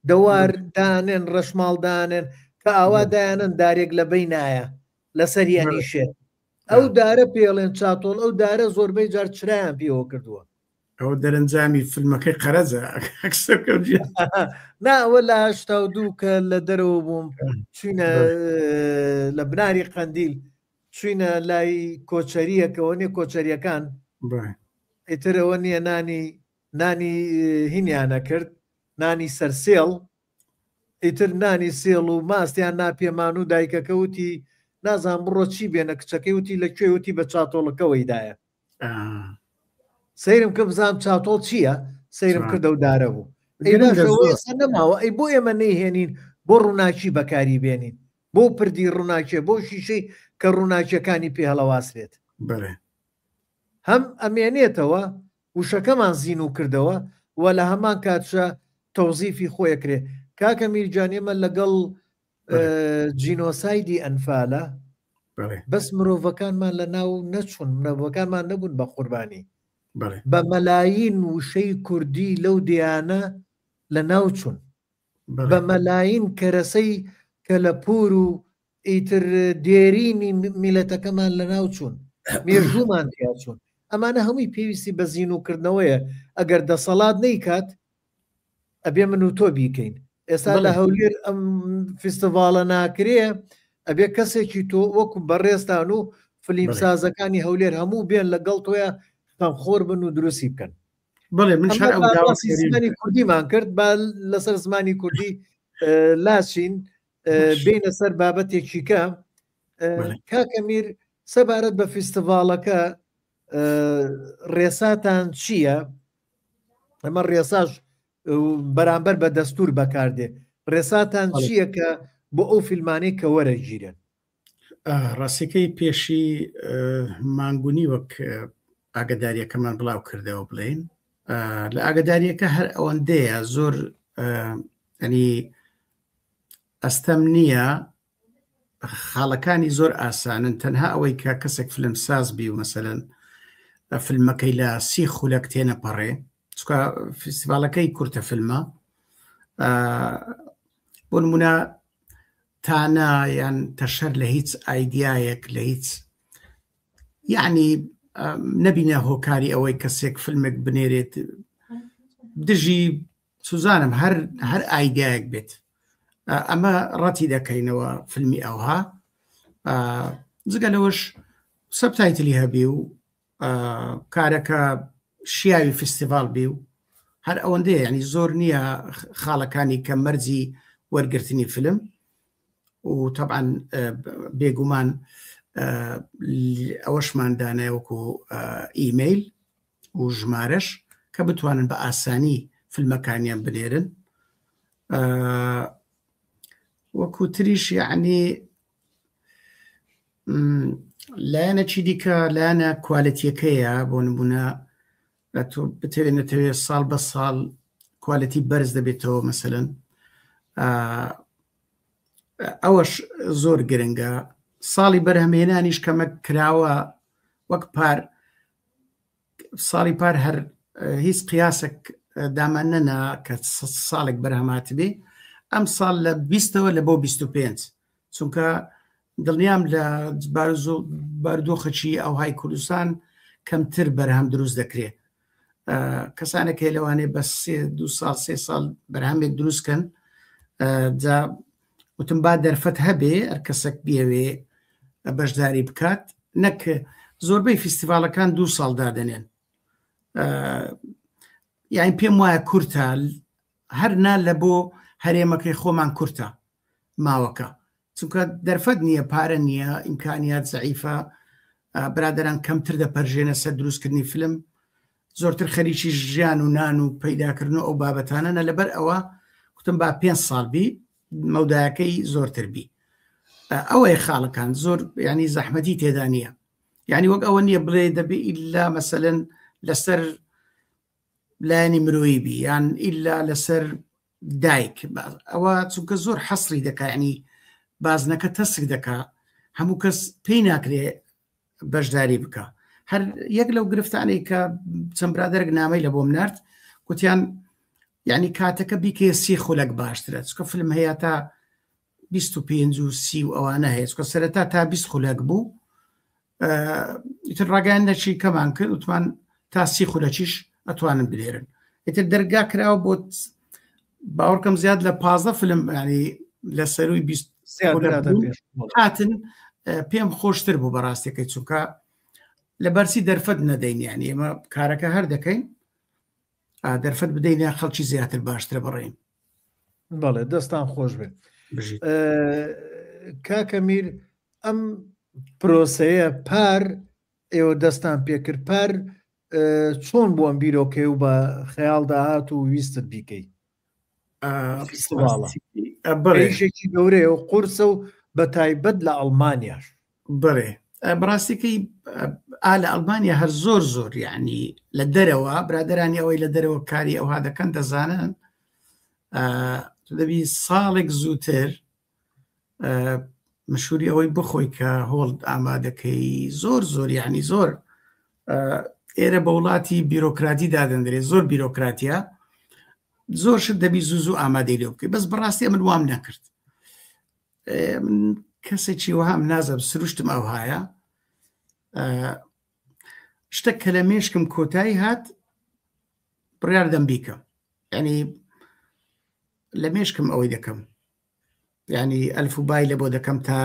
دەوار دانێن ڕەشماڵ دانێن کە ئاوا دایانن دارێک لە بینایە لەسەری ئەنیشێت ئەو دارە پێڵێن چاتۆڵ ئەو دارە زۆربەی جار چرایان پێوە کردووە. ئەوە دەرەنجامی فیلمەکەی قەرەجە نا ئەوە لە 82 کە لە دەرەوە بووم چوینە لە بناری قەندیل چوینە لای کۆچەریەکەوە نیە کۆچەریەکان ئیترەوە نییە نانی نانی هینیانە کرد نانی سەرسێڵ ئیتر نانی سێڵ و ماستیان نا پێمان و دایکەکە وتی نازانم بڕۆ چی بێنە کچەکەی وتی لە کوێ وتی بە چاتۆڵەکەوەی دایە سەیرم کرد بزانم چاتۆڵ چییە سەیرم کردە و دارە بوو ئەی باشە ئەوە ئێستا نەماوە ئەی بۆ ئێمە نەیهێنین بۆ ڕووناکی بەکاری بێنین بۆ پردی ڕووناکیە بۆ شیشەی کە ڕووناکیەکانی پێ هەڵەواسرێت بەڵێ هەم ئەمێنێتەوە. وشەکەمان زینوو کردەوە و لە هەمان کاتشا تەوزیفی خۆی ئەکرێ. کاکە میر گیان ئێمە لەگەڵ جینۆسایدی ئەنفالە بەس مرۆڤەکانمان لە ناو نەچوون، مرۆڤەکانمان نەبوون بە قوربانی. بە مەلاین وشەی کوردی لەو دێیانە لە ناو چوون. بە مەلاین کەرەسەی کەلەپوور و ئیتر دێرینی میلەتەکەمان لەناو چوون، مێژوومان تیا چوون. ئەمانە هەمووی پێویستی بە زینووکردنەوەیە، ئەگەر دەسەڵات نەیکات ئەبێ من و تۆ بیکەین. ئێستا لە هەولێر ئەم فیستیڤاڵە ناکرێ، ئەبێ کەسێکی تۆ وەکو بەڕێزتان و فلیمسازەکانی هەولێر هەموو بێن لەگەڵ تۆیا خەمخۆر بن و دروستی بکەن. بەڵێ من شار ئەو باسی زمانی کوردیمان کرد با لەسەر زمانی کوردی لاچین بینە سەر بابەتێکی کە کاکە میر سەبارەت بە فیستیڤاڵەکە ڕێساتان چییە؟ ئەمە ڕێساش بەرامبەر بە دەستور بەکاردێ ڕێساتان چییە کە بۆ ئەو فیلمانەی کە وەرەگیرێن؟ ڕاستەکەی پێشی مانگونی وەک ئاگداریەکەمان بڵاو کردەوە بڵین لە ئاگداریەکە هەر ئەوەندەیە زۆر ئەنی ئەستەم نییە خاڵەکانی زۆر ئاسانن تەنها ئەوەی کە کەسێک فلم ساز بی و مەسەلەن فیلمەکەی لە سی خولەک تێنەپەڕێ چکە فیستیڤالەکەی کورتە فیلمە بۆ نمونە تانە یان تەشەر لە هیچ ئایدایەک لە هیچ یعنی نەبینە هۆکاری ئەوەی کەسێک فیلمێک بنێرێت دژی سوزانم هەر هەر ئایدایەک بێت ئەمە ڕەتی دەکەینەوە فیلمی ئەوها جگە لەوەش subtitle ی هەبی و کارەکە شیاوی فستیڤال بی و هەر ئەوەندەیە ینی زۆر نییە خاڵەکانی کە مەرجی وەرگرتنی فیلم و طبعا بێگومان ئەوەشمان دانای وەکو ئیمەیل و ژمارەش کە بتوانن بە ئاسانی فیلمەکانیان بنێرن وەکو تریش یعنی لایەنەکی دیکە لایەنە کوالەتیەکەیە بۆ نمونە تۆ بتەوێت نەتەوێت ساڵ بە ساڵ کوالەتی بەرز دەبێتەوە مەسەن ئەوەش زۆر گرنگە ساڵی بەرهەمهێنانیش کەمە کراوە وەک پار ساڵی پار هەر هیچ قیاسێک دامان نەنا کە ساڵێک بەرهەماتبێ ئەم ساڵ لە بیستەوە لە بۆ 25 چونکە دڵنیام لە بارودۆخەکی ئەوهای کوردستان کەمتر بەرهەم دروست دەکرێت کەسانێک هەیە لەوانەیە بە سێ دو ساڵ سێ ساڵ بەرهەمێک دروستکەن جا وتم با دەرفەت هەبێ هەر کەسێک بیەوێ بەشداری بکات نەک زۆربەی فیستیڤالەکان دوو ساڵ دادەنێن یان پێم وایە کورتە هەر نا لە بۆ هەرێمەکەی خۆمان کورتە ماوەکە چونکە دەرفەت نییە پارە نییە ئیمکانیات زەعیفە برادران کەمتر دەپەرژێنە سەر دروستکردنی فیلم زۆرتر خەریکی ژیان و نان و پەیداکردن و ئەو بابەتانە نە لەبەر ئەوە کوتم با پێ ساڵ بی مەودایەکەی زۆرتر بی ئەوەی خاڵەکان زۆر ینی زەحمەتی تێدا نییە یعنی وەک ئەوە نییە بڵێ دەبێ ئیلا مەسەلەن لەسەر لایەنی مرۆیی بی یان ئیلا لەسەر دایک ئەوە چونکە زۆر حەسری دەکا ینی بازنەکە تەسک دەکا هەموو کەس پێی ناکرێ بەشداری بکە هەر یەک لەو گرفتانەی کە چەند برادێک نامەی لە بۆم نرد گوتیان یعنی کاتەکە بیکێ سی خولەک باشترە چکە فیلم هەیە تا 25 و سی و ئەوانە هەیە چکە سەرەتا تا 20 خولەک بوو ئیتر ڕاگەیاندنەکی کەمان کرد وتمان تا سی خولەکیش ئەتوانن بنێرن ئیتر دەرگا کراوە بۆ باوەڕکەم زیاد لە پازدە فیلم ینی لە سەروی 20 هاتن پێم خۆشتر بوو بەڕاستەکەی چونکە لە بەرسی دەرفەت نەدەین یانی ئێمە کارەکە هەر دەکەین دەرفەت بدەین یا خەڵکی زیاتر باشترە بڕین بەڵێ دەستان خۆش بێت کاکە میر ئەم پرۆسەیە پار ئێوە دەستان پێکرد پار چۆن بوو ئەم بیرۆکەی و بە خەیاڵ داهات و ویستت بیکەی ئیشێکی گەورەیە و قورسە و بە تایبەت لە ئەڵمانیاش بەێ بەڕاستیکەی ئا لە ئەڵمانیا هەر زۆر زۆر یعنی لە دەرەوە برادرانی ئەوەی لە دەرەوە کاری ئەوها دەکەن دەزانن دەبی ساڵێک زووتر مشوری ئەوەی بخۆی کە هۆڵ ئامادەکەی زۆر زۆر یعنی زۆر ئێرە بە وڵاتی بیرۆکراتی دادەندرێت زۆر بیرۆکراتیە زۆر شت دەبی زوو زوو ئامادەی لێ بکەی بەس بەڕاستی من وام نەکرد من کەسێکی وەهام نازم سروشتم ئەوهایە شتە کە لە مێشکم کۆتایی هات بڕیار دەم بیکەم ینی لە مێشکم ئەوەی دەکەم ینی ئەلف و بای لە بۆ دەکەم تا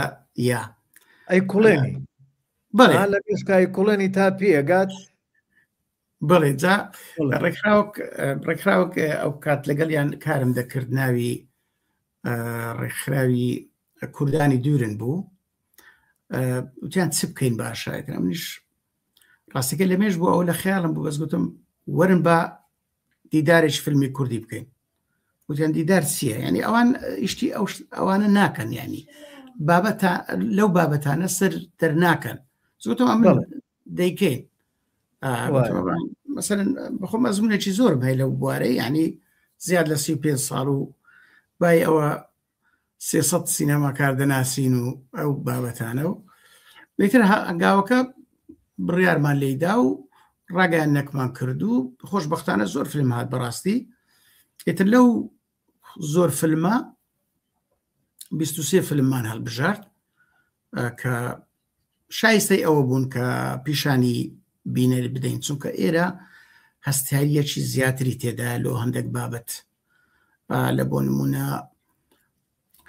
یا ئەی کوڵێنی بەڵێ لە مێشکای کوڵێنی تا پێگات بەڵێ جا ڕێکخراوک ڕێکخراوک ئەو کات لەگەڵیان کارم دەکرد ناوی ڕێکخراوی کوردانی دوورن بوو وتیان چ بکەین باشە منیش ڕاستەکە لە مێش بوو ئەو لە خەیاڵم بوو بەس گوتم وەرن بە دیدارێکی فیلمی کوردی بکەین وتیان دیدار چییە ینی ئەوان ئیشتی ئەو ئەوانە ناکەن ینی بابەتە لەو بابەتانە سەر دەرناکەن زۆتم ئەم دەیکەین مەسەن بەخۆم ئەزمونێکی زۆرم هەیە لەو بوارەی ینی زیاد لە 35 ساڵ و بای ئەوە 300 سینەماکار دەناسین و ئەو بابەتانە و لەتر هەنگاوەکە بڕیارمان لێیدا و ڕاگەیان نەکمان کرد و خۆشببختانە زۆر فیلم هات بەڕاستی ئیتر لەو زۆر فیلمە 23 فیلممان هەڵبژارد کە شایستەی ئەوە بوون کە پیشانی بینەر بدەین چونکە ئێرە هەستیاریەکی زیاتری تێدا لۆ هەندێک بابەت لە بۆ نمونە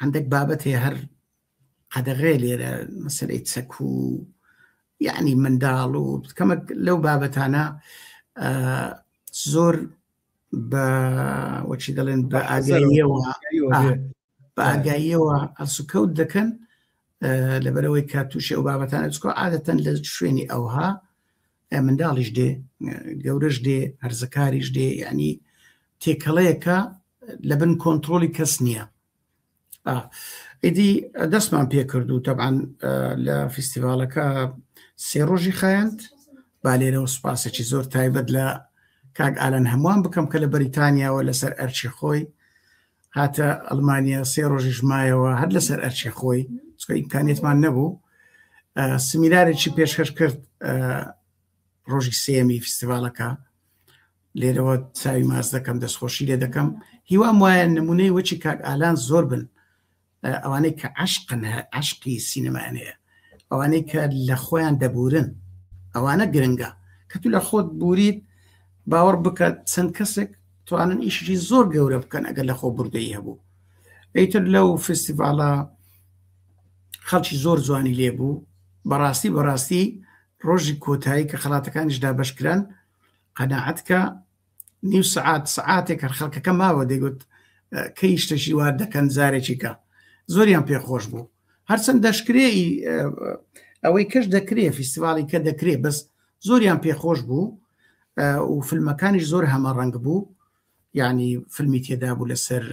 هەندێک بابەت هەیە هەر قەدەغێ لێرە مەسلەی چەک و یعنی منداڵ و کەمەک لەو بابەتانە زۆر بە وەچی دەڵێن بە ئاگاییەوە بە ئاگاییەوە هەڵسوکەوت دەکەن لەبەرەوەی کە تووشی ئەو بابەتانە چکۆ عادەتەن لە شوێنی ئەوها منداڵیش دێ گەورەش دێ هەرزەکاریش دێ ینی تێکەڵەیەکە لە بن کۆنتترۆلی کەس نییە ئیدی دەستمان پێکرد و تەبان لە فیستیڤالەکە سێ ڕۆژی خایەند با لێرەوە سوپاسێکی زۆر تایبەت لە کاک ئالان هەمووان بکەم کە لە بەریتانیاوە لەسەر ئەرچی خۆی هاتە ئەڵمانیا سێ ڕۆژیش مایەوە هەر لەسەر ئەرچی خۆی چکە ئیمکانیتمان نەبوو سمیلارێکی پێشکەش کرد ڕۆژی سێمی فیستیڤالەکە لێرەوە چاوی ماز دەکەم دەستخۆشی لێ دەکەم هیوام وایە نمونەی وەچی کاک ئالان زۆر بن ئەوانەی کە عشقن عشقی سینەمایان هەیە ئەوانەی کە لە خۆیان دەبورن ئەوانە گرنگە کە تو لە خۆت بوریت باوەڕ بکە چەند کەسێک توانن ئیشی زۆر گەورە بکەن ئەگەر لە خۆ بردەی هەبوو ئیتر لەو فستیڤاڵە خەڵکی زۆر جوانی لێبوو بەڕاستی بەڕاستی ڕۆژی کۆتایی کە خەڵاتەکانیش دابەشکران قەناعەت کە نیو سەعات سەعاتێک هەر خەڵکەکە ماوە دەیگوت کەی شتەشی وا دەکەن جارێکی کە زۆریان پێخۆش بوو هەرچەند دەشکرێ ئەوەی کەش دەکرێ فیستیواڵی کە دەکرێ بەس زۆریان پێخۆش بوو و فیلمەکانیش زۆر هەمە ڕەنگ بوو یعنی فیلمی تێدا بوو لەسەر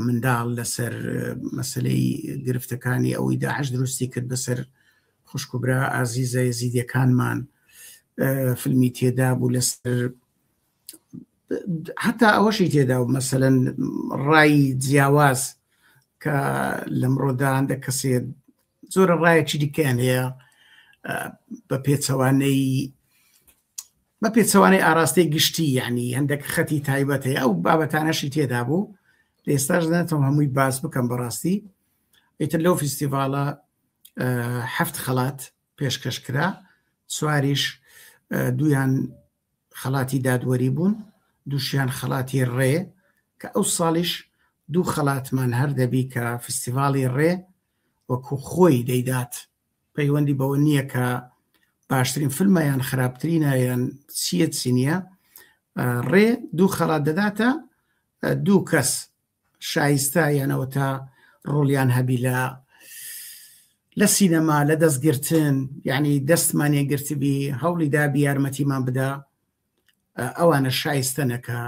منداڵ لەسەر مەسلەی گرفتەکانی ئەوەی داعش دروستی کرد بەسەر خوشک و برا ئازیزە یەزیدیەکانمان فیلمی تێدا بوو لەسەر حتا ئەوەشی تێدا و مەسەەن ڕای جیاواز کە لەمڕۆدا هەندێک کەسێ زۆرە ڕایەکی دیکەیان هەیە بە پێچەوانەی بە پێچەوانەی ئاراستەی گشتی یعنی هەندێک خەتی تایبەت هەیە ئەو بابەتانەشی تێدا بوو لە ئێستاش ناتەوە هەمووی باس بکەم بەڕاستی ئیتر لەو فیستیڤاڵە هەفت خەڵات پێشکەش کرا سواریش دویان خەڵاتی دادوەری بوون دووشیان خەڵاتی ڕێ کە ئەو ساڵیش دوو خەڵاتمان هەر دەبی کە فستیڤاڵی ڕێ وەکو خۆی دەیدات پەیوەندی بەوە نییە کە باشترین فیلمە یان خراپترینە یان چییە چی نییە ڕێ دوو خەڵات دەداتە دوو کەس شایستە یانەوە تا ڕۆڵیان هەبی لە لە سینەما لە دەستگرتن یعنی دەستمان یەکگرتبی هەوڵی دابی یارمەتیمان بدا ئەوانە شایستە نەکە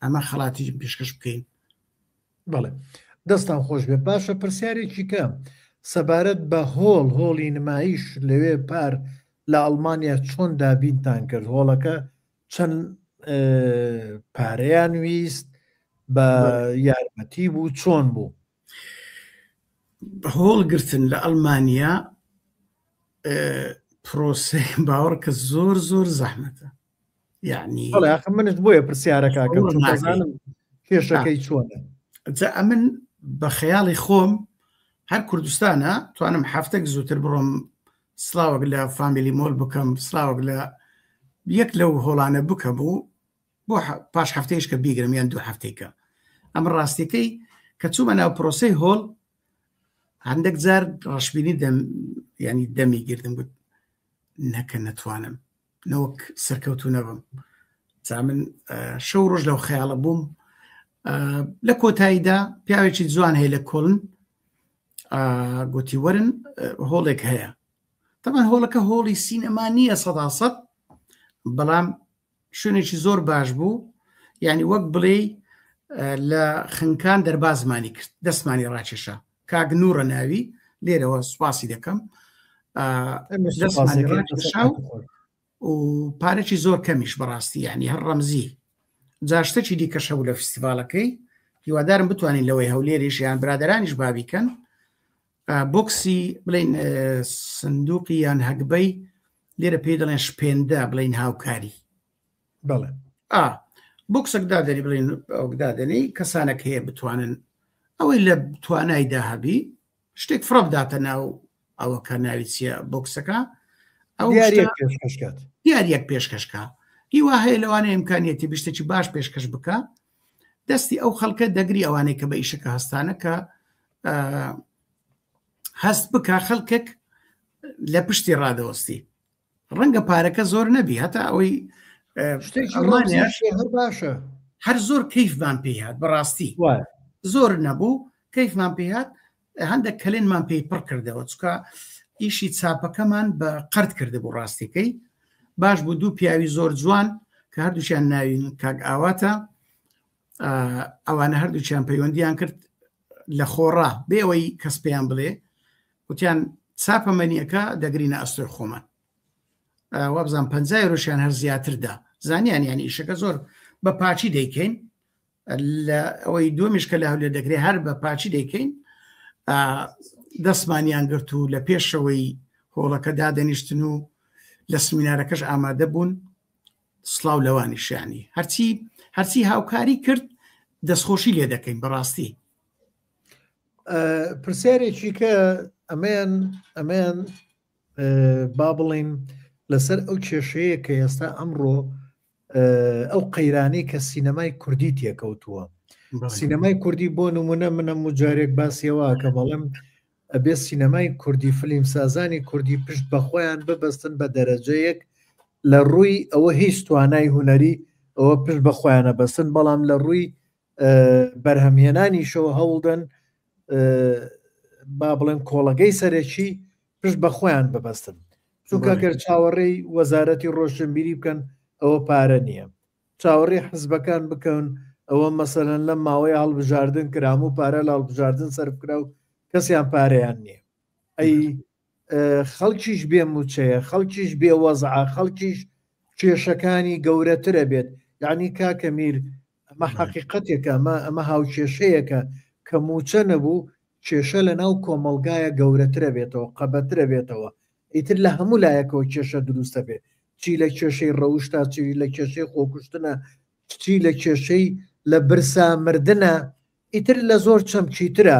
ئەمە خەڵاتی پێشکەش بکەین بەڵێ دەستان خۆش بێ باشە پرسیارێکی کە سەبارەت بە هۆڵ هۆڵی نمایش لەوێ پار لە ئەڵمانیا چۆن دابینتان کرد هۆڵەکە چەند پارەیان ویست بە یارمەتی بوو چۆن بوو؟ هۆڵ گرتن لە ئەڵمانیا پرۆسەی باوەڕکە زۆر زۆر زەحمەتە یعنی منش بۆیە پرسیارەکەکەم چونکەزانم کێشەکەی چۆنە جا ئەمن بە خەیاڵی خۆم هەر کوردستانە توانم هەفتێک زووتر بڕۆم سلااوەک لە فامیلی مۆل بکەم سلااوەک لە یەک لەو هۆڵانە بکەم و بۆ پاش هەفتەیش کە بیگرم یان دوو هەفتەیکە ئەمە ڕاستیەکەی کە چوومە ناو پرۆسی هۆڵ هەندێک جار ڕەشببینی دەم ینی دەمی گردم گوت نەکە نەتوانم نەوەک سەرکەوتو نەبم جا من شەو ڕۆژ لەو خەیاڵە بووم لە کۆتاییدا پیاوێکی جوان هەیە لە کۆلن گوتی وەرن هۆڵێک هەیە تەمان هۆڵەکە هۆڵی سینەما نییە سەدا سەد بەڵام شوێنێکی زۆر باش بوو یعنی وەک بڵێ لە خنکان دەربازمانی کرد دەستمانی ڕاکێشا کاک نوڕە ناوی لێرەوە سوپاسی دەکەم دەستمانی ڕاکێشا و پارێکی زۆر کەمیش بەڕاستی یعنی هەر ڕەمزی جاشتەکی دیکەش هەبوو لە فستیڤالەکەی هیوادارم بتوانین لەوەی هەولێریش یان برادرانیش بابیکەن بۆکسی بڵین سندوقی یان هەگبەی لێرە پێی دەڵێن شپێندە بڵین هاوکاری بەڵێ ئا بۆکسێک دادەنی بڵین ئەوک دادەنی کەسانێک هەیە بتوانن ئەوەی لە توانایدا هەبی شتێک فڕە بداتە ناو ئەوە کە ناوی چییە بۆکسەکە ئەو دیاریەک پێشکەش کات دیاریەک پێشکەشکە هیوا هەیە لەوانەیە ئیمکانیەتی بشتێکی باش پێشکەش بکە دەستی ئەو خەڵکە دەگری ئەوانەی کە بە ئیشەکە هەستانە کە هەست بکە خەڵکێک لە پشتی ڕادەوەستی ڕەنگە پارەکە زۆر نەبی هەتا ئەوەی هەر باشە هەر زۆر کەیفمان پێ هات بەڕاستی زۆر نەبوو کەیفمان پێ هات هەندێک کەلێنمان پێی پڕ کردەوە چکە ئیشی چاپەکەمان بە قەرد کردبوو ڕاستیەکەی باش بوو دوو پیاوی زۆر جوان کە هەردووچیان ناوین کاک ئاواتە ئەوانە هەردووچیان پەیوەندیان کرد لە خۆڕا بێ ئەوەی کەس پێیان بڵێ وتیان چاپەمەنیەکە دەگرینە ئەستۆی خۆمان وابزان پ یۆرۆشیان هەر زیاتردا زانیان یانی ئیشەکە زۆر بە پاچی دەیکەین لە ئەوەی دومیش کە لە هەولێر دەکرێت هەر بە پاچی دەیکەین دەستمانیان گرت و لە پێشەوەی هۆڵەکە دادەنیشتن و لە سمینارەکەش ئامادە بوون سڵاو لەوانیش یانی هەرچی هەرچی هاوکاری کرد دەستخۆشی لێ دەکەین بەڕاستی. پرسیارێکی کە ئەمەیان ئەمەیان با بڵین لەسەر ئەو کێشەیە کە ئێستا ئەمڕۆ ئەو قەیرانەی کە سینەمای کوردی تێکەوتووە سینەمای کوردی بۆ نمونە منە مجارێک باسیەوە کە بەڵێم ئەبێ سینەمای کوردی فلیمسازانی کوردی پشت بە خۆیان ببەستن بە دەرەجەیەک لە ڕووی ئەوە هیچ توانای هونەری ئەوە پشت بە خۆیانە بەستن بەڵام لە ڕووی بەرهەمهێنانیشەوە هەوڵدەن با بڵێن کۆڵەگەی سەرەکی پشت بە خۆیان ببەستن چونکە گەر چاوەڕێی وەزارەتی ڕۆشنبیری بکەن ئەوە پارە نییە چاوەڕێی حزبەکان بکەن ئەوە مەسەلەن لەم ماوەیە هەڵبژاردن کرا هەموو پارە لە هەڵبژاردن سەرف کرا و کەسیان پارەیان نییە ئەی خەڵکیش بێ موچەیە خەڵکیش بێ وەزعە خەڵکیش کێشەکانی گەورەترە بێت یعنی کاکە میر ئەمە حەقیقەتێکە ئەمە ئەمە هاوکێشەیەکە کە موچە نەبوو کێشە لە ناو کۆمەڵگایە گەورەترە بێتەوە قەبەترە بێتەوە ئیتر لە هەموو لایەکەوە کێشە دروستە بێت چی لە کێشەی ڕەوشتا چی لە کێشەی خۆکوشتنە چی لە کێشەی لە برسا مردنە ئیتر لە زۆر چەمکی ترە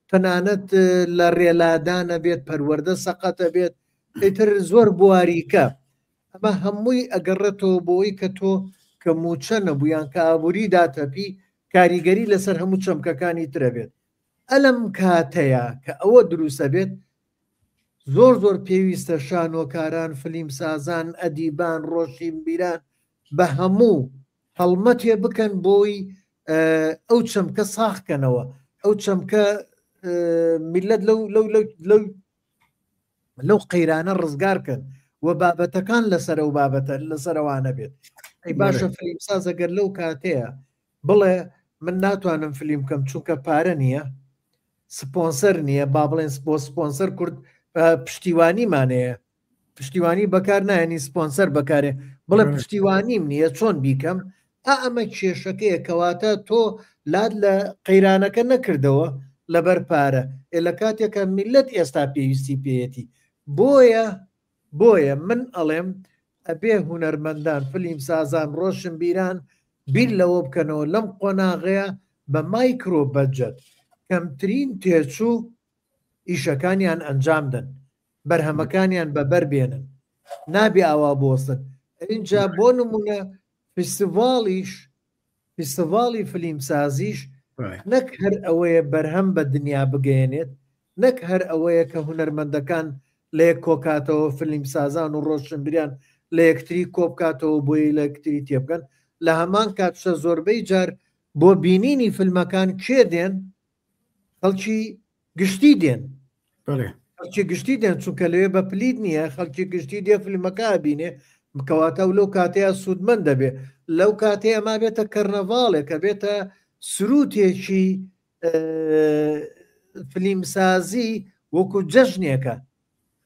تەنانەت لە ڕێلادانە بێت پەروەردە سەقەتە بێت ئیتر زۆر بواریکە ئەمە هەمووی ئەگەڕێتەوە بۆی کە تۆ کە موچە نەبوو یان کە ئابووری داتەپی کاریگەری لەسەر هەموو چەمکەکانی ترە بێت ئەلم کاتەیە کە ئەوە دروستە بێت زۆر زۆر پێویستە شانۆکاران، فلیمسازان، ئەدیبان، ڕۆشینبیران بە هەموو هەڵمەتێ بکەن بۆی ئەو چەمکە ساغ کەنەوە ئەو چەمکە میلەت لەو لەو لەو لەو لەو قەیرانە ڕزگار کەن و بابەتەکان لەسەر ئەو بابەتە لەسەرەوانە بێت ئەی باشە فلیمساز ئەگەر لەو کاتەیە بڵێ من ناتوانم فلیم بکەم چونکە پارە نییە سپۆنسەر نییە با بڵێن بۆ سپۆنسەر کورد پشتیوانیمان هەیە. پشتیوانی بەکار نایەنی سپۆنسەر بەکارێ بڵێ پشتیوانیم نییە چۆن بیکەم ئا ئەمە کێشەکەیە کەواتە تۆ لات لە قەیرانەکە نەکردەوە لەبەر پارە ئێ لە کاتێکە میلەت ئێستا پێویستی پێیەتی بۆیە بۆیە من ئەڵێم ئەبێ هونەرمەندان فلیمسازان ڕۆشنبیران بیر لەوە بکەنەوە لەم قۆناغەیە بە micro budget کەمترین تێچوو ئیشەکانیان ئەنجام دەن بەرهەمەکانیان بەبەر بێنن نابێ ئاوا بوەستن ئینجا بۆ نمونە فیستیڤاڵیش فیستیڤاڵی فلیمسازیش نەک هەر ئەوەیە بەرهەم بە دنیا بگەیەنێت نەک هەر ئەوەیە کە هونەرمەندەکان لە یەک کۆکاتەوە فلیمسازان و ڕۆشنبیران لە یەکتری کۆبکاتەوە بۆی لە یەکتری تێبگەن لە هەمان کاتشە زۆربەی جار بۆ بینینی فیلمەکان کێ دێن خەڵکی گشتی دێن خەڵکی گشتی دێن چونکە لەوێ بە پلیت نییە خەڵکی گشتی دێ فیلمەکە بینێ بکەواتە و لەو کاتەیە سوودمەند دەبێ لەو کاتەیە ئەما بێتە کەرنەڤاڵێک کە بێتە سروتێکی فلیمسازی وەکو جەژنێکە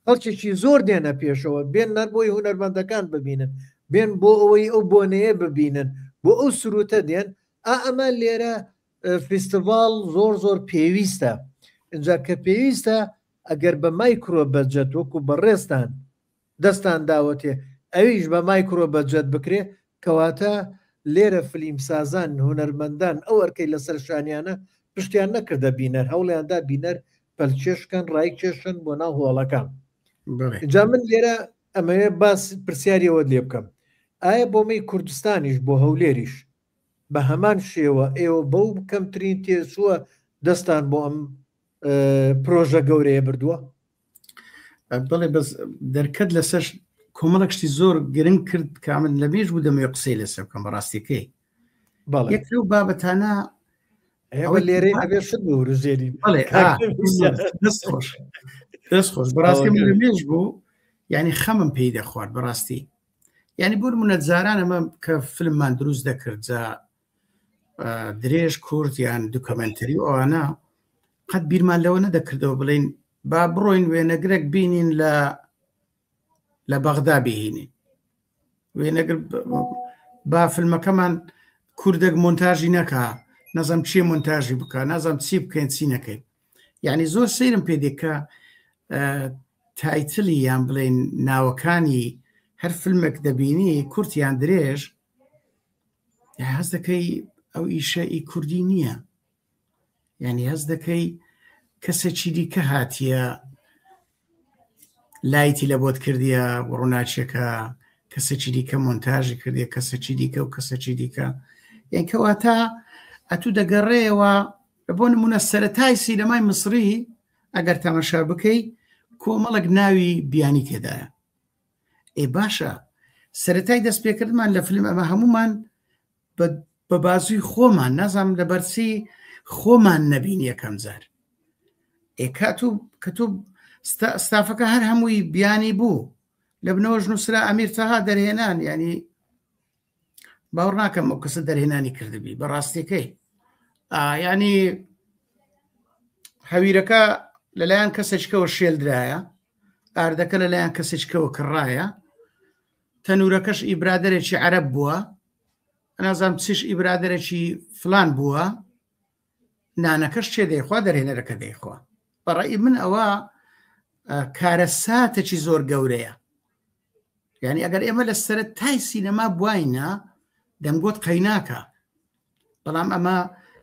خەڵکێکی زۆر دێنە پێشەوە بێن نەر بۆی هونەرمەندەکان ببینن بێن بۆ ئەوەی ئەو بۆنەیە ببینن بۆ ئەو سروتە دێن ئا ئەمە لێرە فیستیڤاڵ زۆر زۆر پێویستە ئینجا کە پێویستە ئەگەر بە micro budget وەکو بەڕێزتان دەستان داوەتێ ئەویش بە micro budget بکرێ کەواتە لێرە فلیمسازان هونەرمەندان ئەو ئەرکەی لەسەر شانیانە پشتیان نەکردە بینەر هەوڵیاندا بینەر پەلکێشکەن ڕایکێشن بۆ ناو هۆڵەکان جا من لێرە ئەمەوێ باس پرسیاریەوەت لێ بکەم ئایا بۆ مەی کوردستانیش بۆ هەولێریش بە هەمان شێوە ئێوە بەو کەمترین تێچووە دەستان بۆ ئەم پرۆژە گەورەیە بردووە؟ بەڵێ بەس دەرکەت لەسەر کۆمەڵک شتی زۆر گرنگ کرد کە من لە مێژ بوو دەمەوێت قسەی لەسەر بکەم بەڕاستیەکەی یەک لەو بابەتانە ئەوە لێرەی ئەبێ شت بوروژێنین بەڵێ دەست خۆش دەست خۆش بەڕاستی من لە مێژ بوو یعنی خەمم پێی دەخوارد بەڕاستی یعنی بۆ نمونە جاران ئەمە کە فیلممان دروست دەکرد جا درێژ کورت یان documentary و ئەوانە قەت بیرمان لەوە نەدەکردەوە بڵین با بڕۆین وێنەگرێک بینین لە لە بەغدا بهینین وێنەگر با فیلمەکەمان کوردێک مۆنتاژی نەکا نەزم چی مۆنتاژی بکە نازم چی بکەین چی نەکەین یعنی زۆر سەیرم پێ دێ کە title ی یان بڵێن ناوەکانی هەر فیلمێک دەبینی کورت یان درێژ هەست دەکەی ئەو ئیشە ئی کوردی نییە یعنی هەست دەکەی کەسێکی دیکە هاتیە light ی لە بۆت کردیە ڕووناچیەکە کەسێکی دیکە مۆنتاژی کردیە کەسێکی دیکە و کەسێکی دیکە یان کەواتە ئەتوو دەگەڕێەوە بۆ نمونە سەتای سینەمای مسری ئەگەر تەمەشا بکەی کۆمەڵک ناوی بیانی تێدایە ئێ باشە سەتای دەست پێکردمان لە فیلم ئەمە هەمومان بە بازووی خۆمان نازانم لەبەرچی خۆمان نەبین یەکەم جار ئێ کاتو کە تۆ ستافەکە هەر هەمووی بیانی بوو لە بنەوەش نووسرا ئەمیر تەها دەرهێنان ینی باوەڕ ناکەم ئەو کەسە دەرهێنانی کردبی بە ڕاستیەکەی ینی هەویرەکە لەلایەن کەسێکەوە شێلدرایە ئاردەکە لەلایەن کەسێکەوە کڕایە تەنورەکەش ئی برادێکی عەرب بووە نازانم چیش ئی برادێکی فلان بووە نانەکەش چێ دەیخوا دەرهێنەرەکە دەیخوا بەڕی من ئەوە کارەساتێکی زۆر گەورەیە یعنی ئەگەر ئێمە لە سەرەتای سینەما بواینە دەمگوت قەیناکە بەڵام ئەمە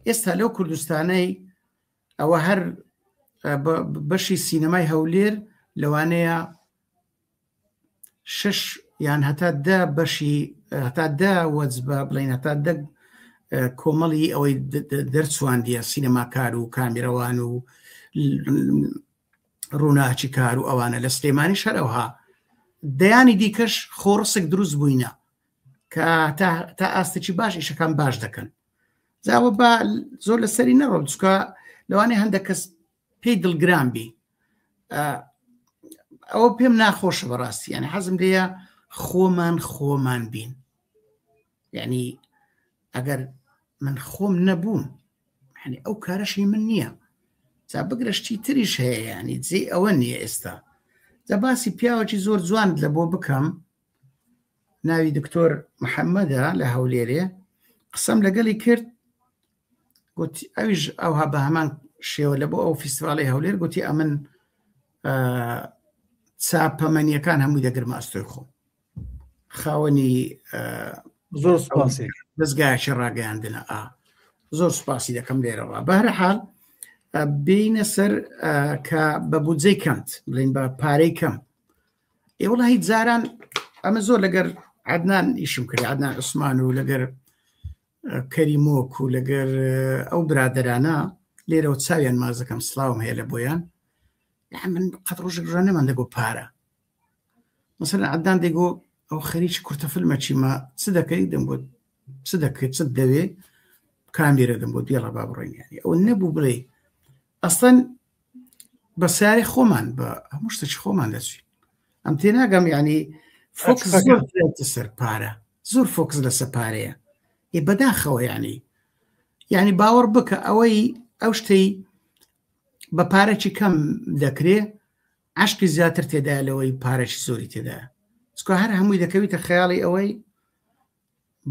ئێستا لەو کوردستانەی ئەوە هەر بەشی سینەمای هەولێر لەوانەیە شش یان هەتا دە بەشی هەتا دە وەجبە بڵین هەتا دە کۆمەڵی ئەوەی دەرچواندیە سینەماکار و کامیرەوان و ڕووناچی کار و ئەوانە لە سلێمانی شەرەوها دەیانی دیکەش خۆڕسک دروست بووینە کە تا ئاستێکی باش ئیشەکان باش دەکەن جاوە با زۆر لەسەری نەڕۆم چکە لەوانەیە هەندێک کەس پێی دڵگران بی ئەوە پێم ناخۆشە بەڕاستی یعنی حەزم لێیە خۆمان خۆمان بین یعنی ئەگەر من خۆم نەبووم یعنی ئەو کارەشی من نییە جا بگرە شتی تریش هەیە ینی جێ ئەوە نییە ئێستا. جا باسی پیاوەکی زۆر جوانت لە بۆ بکەم ناوی دکتۆر محەممەدە لە هەولێرێ قسەم لەگەڵی کرد گوتی ئەویش ئەوها بە هەمان شێوە لە بۆ ئەو فیستیواڵی هەولێر گوتی ئەمن چاپەمەنیەکان هەمووی دەگرمە ئەستۆی خۆم خاوەنی زۆر سپاسی دەستگایکی ڕاگەیاندنە ئا زۆر سپاسی دەکەم لێرەوە بەهرحاڵ بینە سەر کە بە بودجەی کەمت بڵین بە پارەی کەم ئێوەڵی جاران ئەمە زۆر لەگەر عدنان ئیشم کرد عدنان عوسمان و لەگەر کەریمۆک و لەگەر ئەو برادرانە لێرەوە چاویان مازەکەم سلااوم هەیە لە بۆیان من قەت ڕۆژێک ڕژانەمان دەگۆ پارە مەسەلەن عەدنان دەیگۆ ئەو خەریکی کورتە فیلمە چیمە چ دەکەی دەم گوت چ دەکەیت چت دەوێ کامێرە دەم گوت یاڵا با بڕۆین یانی ئەو نەبوو بڵێ ئەسڵەن بە سیارەی خۆمان بە هەموو شتێکی خۆمان دەچین ئەم تێناگەم یعنی فۆکس زۆر کرێتە سەر پارە زۆر فۆکس لەسەر پارەیە ئێ بەداخەوە یعنی یعنی باوەڕ بکە ئەوەی ئەو شتەی بە پارەکی کەم دەکرێ عەشقی زیاتر تێدایە لەوەی پارەکی زۆری تێدایە چکە هەر هەمووی دەکەویتە خەیاڵی ئەوەی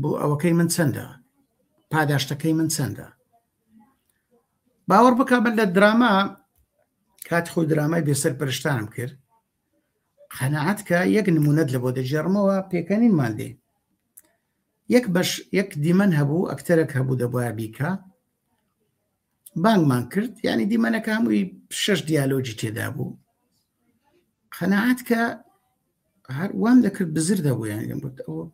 بۆ ئەوەکەی من چەندە پاداشتەکەی من چەندە باوەڕ بکە من لە دراما کات خۆی درامای بێسەر پەرشتانم کرد قەنەعەت کە یەک نمونەت لە بۆ دەگێڕمەوە پێکەنینمان دێ یەک بەش یەک دیمەن هەبوو ئەکتەرێک هەبوو دەبواە بیکە بانگمان کرد یعنی دیمەنەکە هەمووی شەش دیالۆجی تێدا بوو قەنەعات کە هەر وام دەکرد بزر دەبوو یان دەم گوت ئەوە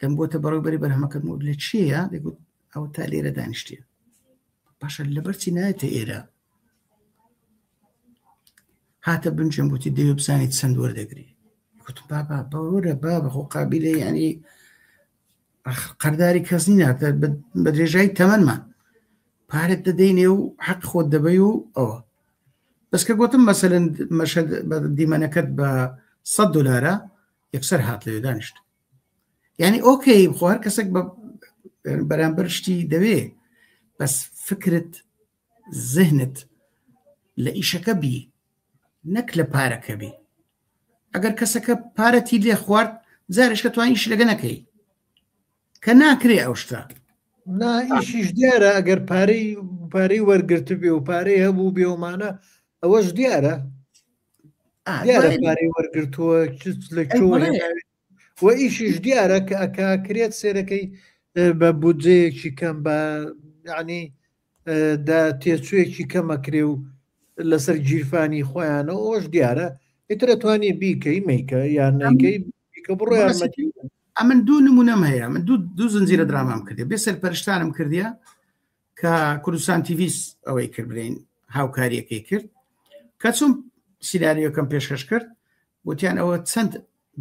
دەم بۆتە بەڕێوبەری بەرهەمەکەم و لە چییە دەگوت ئەو تا لێرە دانیشتیە باشە لەبەرچی نایەتە ئێرە هاتە بنجم گوتی دەوێ بزانیت چەند وەردەگری گوتم بابا بەوەرە بابە خۆ قابیلە یعنی قەرداری کەس نینە بە درێژایی تەمەنمان پارەت دەدەینێ و حەق خۆت دەبەی و ئەوە بەس کە گوتم مەسەلەن مەشهد بە دیمەنەکەت بە 100 دلارە یەکسەر هات لەوێ دانیشت یعنی ئۆکەی خۆ هەر کەسێک بە بەرامبەر شتی دەوێ بەس فکرت زهنت لە ئیشەکە بی نەک لە پارەکە بی ئەگەر کەسەکە پارەتی لێ خوارد جارێکە توانی ئیش لەگە نەکەی کە ناکرێ ئەو شتە نا ئیشیش دیارە ئەگەر پارەی پارەی وەرگرت بێ و پارەی هەبوو بێومانە ئەوەش دیارە دیارە پارەی وەرگرتووە لە کوێ و ئیشیش دیارە کە ئەکاکرێت سێرەکەی بە بودجەیەکی کەم بە یعنی دا تێچوویەکی کەمەکرێ و لەسەر گیرفانی خۆیانە ئەوش دیارە ئیتر ئەتوانی بیکەی مەیکە یان نەیکەی بیکە بڕۆ یارمەتی ئەمن دوو نمونەم هەیە من دوو دوو زنجیرە درامام کردێ بێ سەرپەرشتانم کردیە کە کوردستان تیڤیس ئەوەی کرد بلین هاوکاریەکەی کرد کە چوم سیناریۆکەم پێشکەش کرد وتیان ئەوە چەند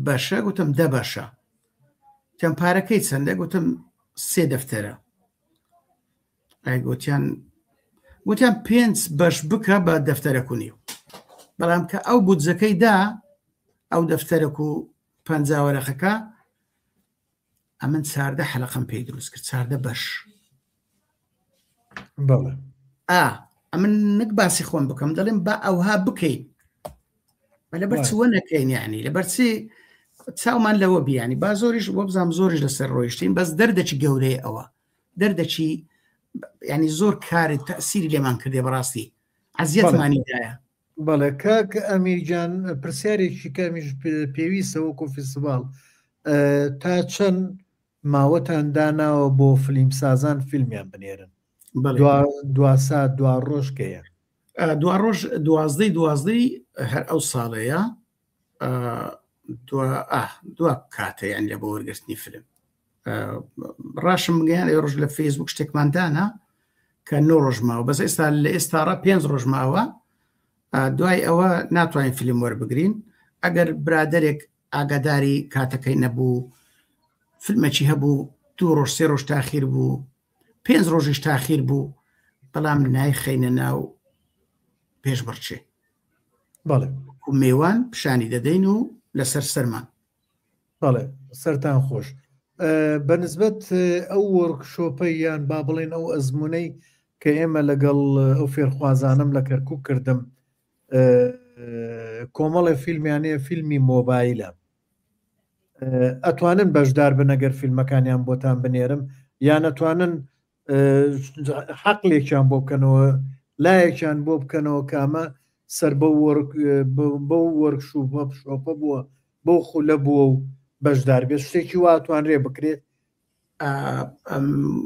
بەشە گوتم دە بەشە تەم پارەکەی چەندە گوتم سێ دەفتەرە ئای گوتیان گوتیان پێنج بەش بکە بە دەفتەرەک و نیو بەڵام کە ئەو بودجەکەی دا ئەو دەفتەرەک و پ وەرەقەکە ئەمن چاردە حەلقەم پێی دروست کرد چاردە بەش بەڵێ ئا ئەمن نەک باسی خۆم بکەم دەڵێم با ئەوها بکەین لەبەر چوە نەکەین یعنی لەبەر چی چاومان لەوە بیانی با زۆریش وە بزانام زۆریش لەسەر ڕۆیشتین بەس دەردەکی گەورەیە ئەوە دەردەچی ینی زۆر کاری تەسیری لێمان کردێ بەڕاستی عزیەتمانی دایە بەڵێ کاک ئەمیرجان پرسیارێکی کەمیش پێویستە وەکو فیستیڤاڵ تا چەند ماوەتان داناوە بۆ فلیمسازان فیلمیان بنێرن دواسات دوا ڕۆژ کەیە دوا ڕۆژ دوازدەی دوازدەی هەر ئەو ساڵەیە دوا کاتە یان لە بۆ وەرگرتنی فیلم ڕاشم بگەیان ئەو ڕۆژ لە فەیسبوک شتێکمان دانا کە نۆ ڕۆژ ماوە بەس ئێستا لە ئێستاڕا پێنج ڕۆژ ماوە دوای ئەوە ناتوانین فیلم وەربگرین ئەگەر برادێک ئاگاداری کاتەکەی نەبوو فیلمەکی هەبوو دوو ڕۆژ سێ ڕۆژ تاخیر بوو پێنج ڕۆژیش تاخیر بوو بەڵام نایخەینە ناو پێشبڕکێ بەڵێ مێوان پیشانی دەدەین و لەسەر سەرمان بەڵێ سەرتان خۆش بەنسبەت ئەو وۆرکشۆپەی یان با بڵێن ئەو ئەزمونەی کە ئێمە لەگەڵ ئەو فێرخوازانم لە کەرکک کردم. کۆمەڵێ فیلمیان هەیە فیلمی مۆبایلە ئەتوانن بەشدار بن ئەگەر فیلمەکانیان بۆتان بنێرم یان ئەتوانن حەقلێکیان بۆ بکەنەوە لایەکیان بۆ بکەنەوە کامە سەر بەو بەو وەرکشوپە شۆپە بووە بەو خولە بووە و بەشدار بێت شتێکی وا توانرێ بکرێت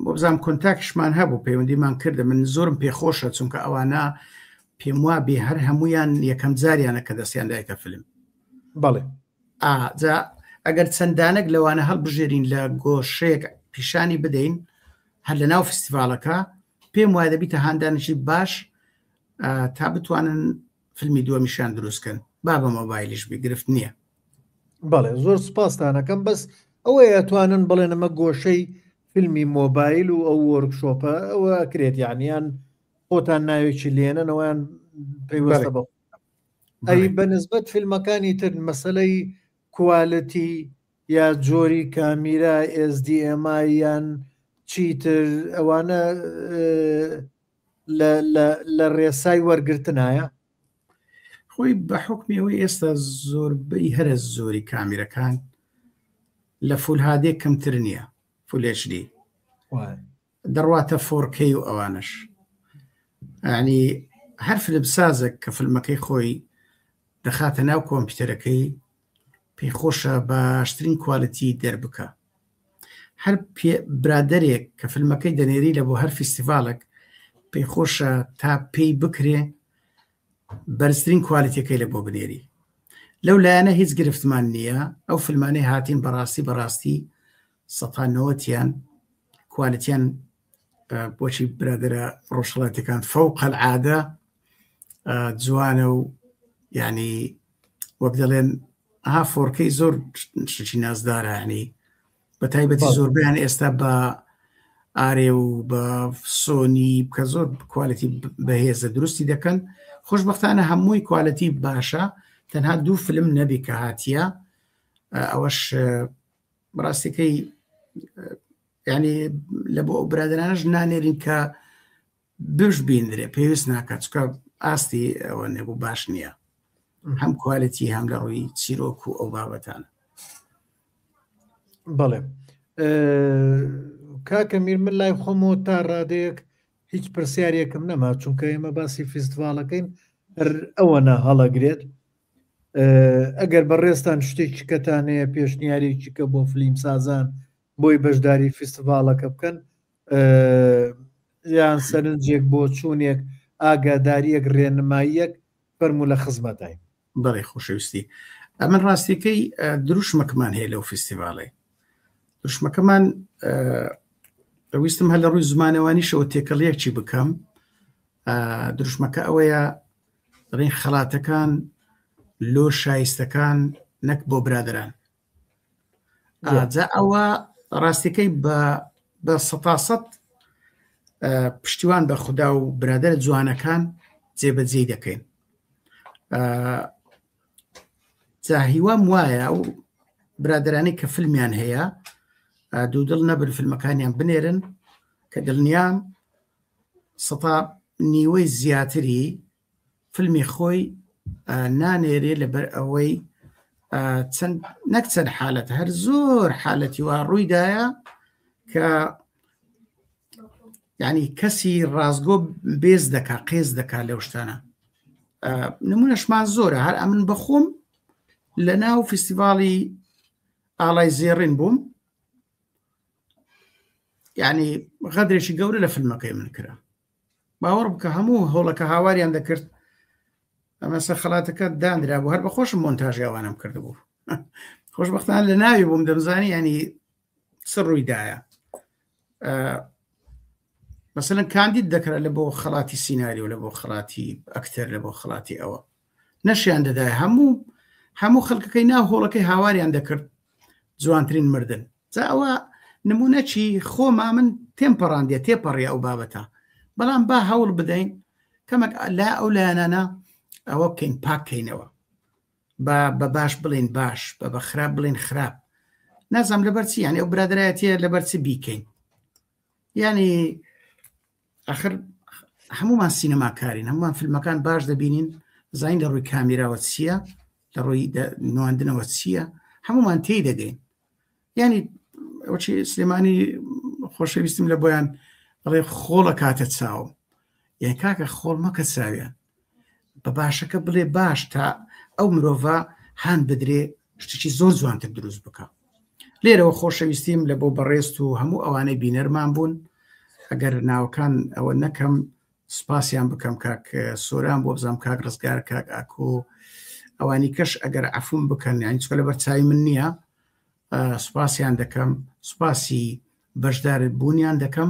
وەبزانام کۆنتاکشمان هەبوو پەیوەندیمان کردە من زۆرم پێخۆشە چونکە ئەوانە پێم وا بێ هەر هەمویان یەکەم جاریانە کە دەستیان دایتە فیلم بەڵێ جا ئەگەر چەندانێک لەوانە هەڵبژێرین لە گۆشەیەک پیشانی بدەین هەر لە ناو فستیڤالەکە پێم وایە دەبیتە هاندانێکی باش تا بتوانن فیلمی دووەمیشیان دروستکەن با بە مۆبایلیش بی گرفت نییە. بەڵێ زۆر سپاستانەکەم بەس ئەوەیە ئەتوانن بڵێن ئەمە گۆشەی فیلمی مۆبایل و ئەو وۆرکشۆپە ئەوە ئەکرێت یانیان خۆتان ناوێکی لێنەنەوەیان پەیوەستە بە ئەی بە نسبەت فیلمەکانی تر مەسلەی کوالەتی یا جۆری کامیرا SDMI یان چیتر ئەوانە لە ڕێسای وەرگرتنایە؟ خۆی بە حوکمی ئەوەی ئێستا زۆربەی هەرە زۆری کامیرەکان لە full HD کەمتر نییە full HD دەڕواتە 4K و ئەوانش ینی هەر فیلم سازێک کە فیلمەکەی خۆی دەخاتە ناو کۆمپیوتەرەکەی پێی خۆشە باشترین quality دەربکا هەر برادەرێک کە فیلمەکەی دەنێری لە بۆ هەر فیستیڤالێک پێی خۆشە تا پێی بکرێ بەرزترین quality ەکەی لە بۆ بنێری لەو لایەنە هیچ گرفتمان نییە ئەو فیلمانەی هاتین بەڕاستی بەڕاستی سەتانەوەتیان quality یان بۆچی برادرە ڕۆژهڵاتەکان فەوق العادە جوانە و یعنی وەک دەڵێن ها 4K زۆر شتێکی نازدارە ینی بە تایبەتی زۆربیان ئێستا بە ئارێ و بە سۆنی کە زۆر quality بەهێزە دروستی دەکەن خۆشببختانە هەمووی quality باشە تەنها دوو فلم نەبی کە هاتیە ئەوەش بەڕاستەکەی ینی لە بۆ ئەو برادرانش نانێرین کە بش بینرێ پێویست ناکات چکە ئاستی ئەوە نەبوو باش نییە هەم quality هەم لە ڕووی چیرۆک و ئەو بابەتانە بەڵێ کاکە میر من لای خۆمەوە تا ڕادەیەک هیچ پرسیارێکم نەما چونکە ئێمە باسی فیستڤالەکەین هەر ئەوە نە هەڵەگرێت ئەگەر بەڕێزتان شتێکی کەتان هەیە پێشنیارێکی کە بۆ فلیم سازان بۆی بەشداری فیستیڤاڵەکە بکەن یان سەرنجێک بۆ چوونێک ئاگاداریەک ڕێنماییەک فەرموو لە خزمەتین. بەڵێ خۆشەویستی ئەمن ڕاستیەکەی دروشمەکەمان هەیە لەو فیستیڤاڵێ دروشمەکەمان ویستم هەر لە ڕووی زمانەوانیشەوە تێکەڵیەکی بکەم دروشمەکە ئەوەیە دەڵێن خەڵاتەکان لۆ شایستەکان نەک بۆ برادران جا ئەوە ڕاستیەکەی بە بە سەتاسەد پشتیوان بە خوددا و برادەر جوانەکان جێبەجێ دەکەین جا هیوام وایە و برادرانی کە فیلمیان هەیە دوودڵ نەبن فیلمەکانیان بنێرن کە دڵنیام سەتا نیوەی زیاتری فیلمی خۆی نانێرێ لەبەر ئەوەی چەند نەک چەند حالەت هەر زۆر حالەتی وا ڕوویدایە کە ینی کەسی ڕاستگۆ بێز دەکا قێز دەکا لەو شتانە نمونەشمان زۆرە هەر ئەمن بەخۆم لە ناو فیستیڤاڵی ئاڵای زێڕین بووم یعنی غەدرێکی گەورە لە فیلمەکەی من کرا باوەڕ بکە هەموو هۆڵەکە هاواریان دەکرد ئەمەسە خەڵاتەکە دانرا بوو هەر بە خۆشم مۆنتاژی ئەوانم کردبوو خۆشببختان لە ناوی بووم دەمزانی ینی چ ڕوویدایە مەسەن کاندید دەکرا لە بۆ خەڵاتی سیناریۆ لە بۆ خەڵاتی ئەکتەر لە بۆ خەڵاتی ئەوە نەشیان دەدای هەموو هەموو خەڵکەکەی ناو هۆڵەکەی هاواریان دەکرد جوانترین مردن جا ئەوە نمونەچی خۆما من تێم پەڕاندیە تێپەڕی ئەو بابەتە بەڵام با هەوڵ بدەین کەمەک لا ئەو لایەنانە ئەوە بکەین پاککەینەوە با بە باش بڵین باش بە بە خراپ بڵین خراپ نازانم لەبەر چی یعنی ئەو برادایەتە لەبەر چ بیکەین یعنی ئەخر هەمومان سینەماکارین هەمومان فیلمەکان باش دەبینین زانین لە ڕووی کامیراوە چییە لە ڕووی نواندنەوە چییە هەمومان تێی دەگەین ینی ئەوچی سلێمانی خۆشەویستم لە بۆیان بڵێ خۆڵە کاتە چاوم یان کاکە خۆڵ مەکە چاویان بە باشەکە بڵێ باش تا ئەو مرۆڤە هاان بدرێ شتێکی زۆر جوانتر دروست بکە لێرەوە خۆشەویستیم لە بۆ بەڕێست و هەموو ئەوانەی بینەرمان بوون ئەگەر ناوەکان ئەوە نەکەم سپاسیان بکەم کاک سۆران بۆ بزانام کاک ڕزگار کاک ئاکۆ ئەوانی کەش ئەگەر عفوم بکەن یانی چکە لەبەر چاوی من نییە سپاسیان دەکەم سپاسی بەشدار بوونیان دەکەم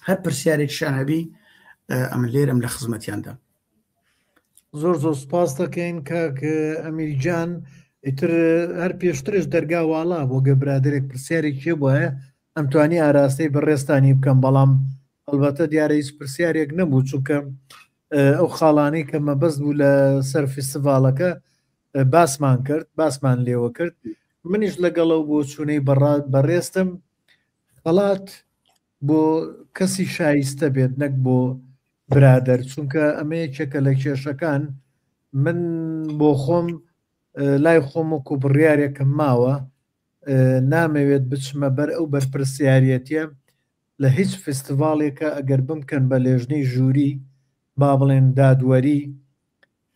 هەر پرسیارێکشان هەبی ئەمن لێرەم لە خزمەتیاندا زۆر زۆر سپاس دەکەین کاک ئەمیر گیان ئیتر هەر پێشترش دەرگا واڵا بۆ گە برادێک پرسیارێک وایە ئەمتوانی ئاراستەی بەڕێزتانی بکەم بەڵام ئەلبەتە دیارە هیچ پرسیارێک نەبوو چونکە ئەو خاڵانەی کە مەبەست بوو لە سەر فیستیڤاڵەکە باسمان کرد باسمان لێوە کرد منیش لەگەڵ ئەو بۆچوونەی بەڕێزتم خەڵات بۆ کەسی شایستە بێت نەک بۆ برادەر چونکە ئەمە یەکێکە لە کێشەکان من بۆ خۆم لای خۆم وەکو بڕیارێکم ماوە نامەوێت بچمە بەر ئەو بەرپرسیارەتە لە هیچ فستیڤاڵێکە ئەگەر بمکەن بە لێژنەی ژووری با بڵێن دادوەری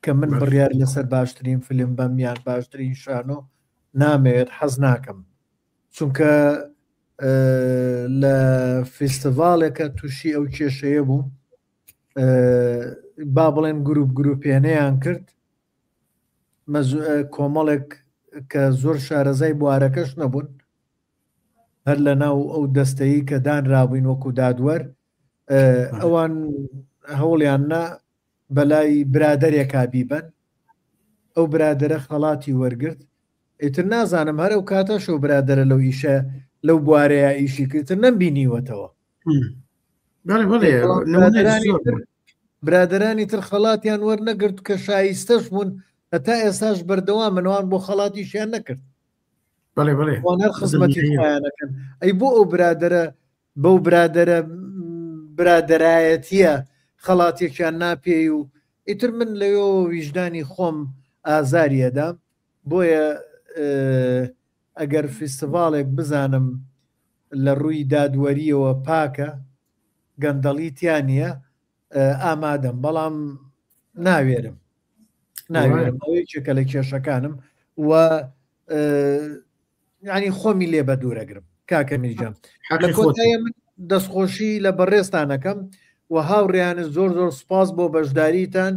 کە من بڕیار لەسەر باشترین فیلم بەم یان باشترین شانۆ نامەوێت حەز ناکەم چونکە لە فیستیڤاڵێکە تووشی ئەو کێشەیە بووم با بڵێن گروپ گروپێنەیان کرد کۆمەڵێک کە زۆر شارەزای بوارەکەش نەبوون هەر لە ناو ئەو دەستەیی کە دانرابووین وەکو دادوەر ئەوان هەوڵیان نا بەلای برادەرێکا بیبەن ئەو برادەرە خەڵاتی وەرگرت ئیتر نازانم هەر ئەو کاتەش ئەو برادەرە لەو ئیشە لەو بوارەیە ئیشی کرد تر نەمبینیوەتەوە برادرانی تر خەڵاتیان وەرنەگرت کە شایستەش بوون هەتا ئێستاش بەردەوام منوان بۆ خەڵاتیشیان نەکرد هەر خزمەتی خۆیانەکەن ئەی بۆ ئەو برادرە بەو برادرە برادرایەتیە خەڵاتێکیان ناپێی و ئیتر من لەوێەوە ویژدانی خۆم ئازاریەدا بۆیە ئەگەر فیستیڤاڵێک بزانم لە ڕووی دادوەریەوە پاکە گەندەڵی تیا نییە ئامادەم بەڵام ناوێرم ناوێرم ئەو یەکێکە لە کێشەکانم و ینی خۆمی لێ بە دوورەگرم کاکە میرجان لە کۆتایی من دەستخۆشی لە بەڕێزتانەکەم و هاوڕیانە زۆر زۆر سپاس بۆ بەشداریتان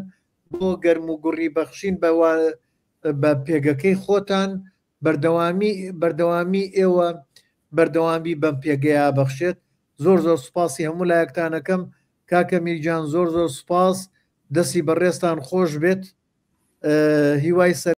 بۆ گەرم و گوڕی بەخشین بە بە پێگەکەی خۆتان بەردەوامی بەردەوامی ئێوە بەردەوامی بەم پێگەیە بەخشێت زۆر زۆر سوپاسی هەموو لایەکتانەکەم کاکە میرجان زۆر زۆر سوپاس دەستی بەڕێزتان خۆش بێت هیوای سەر.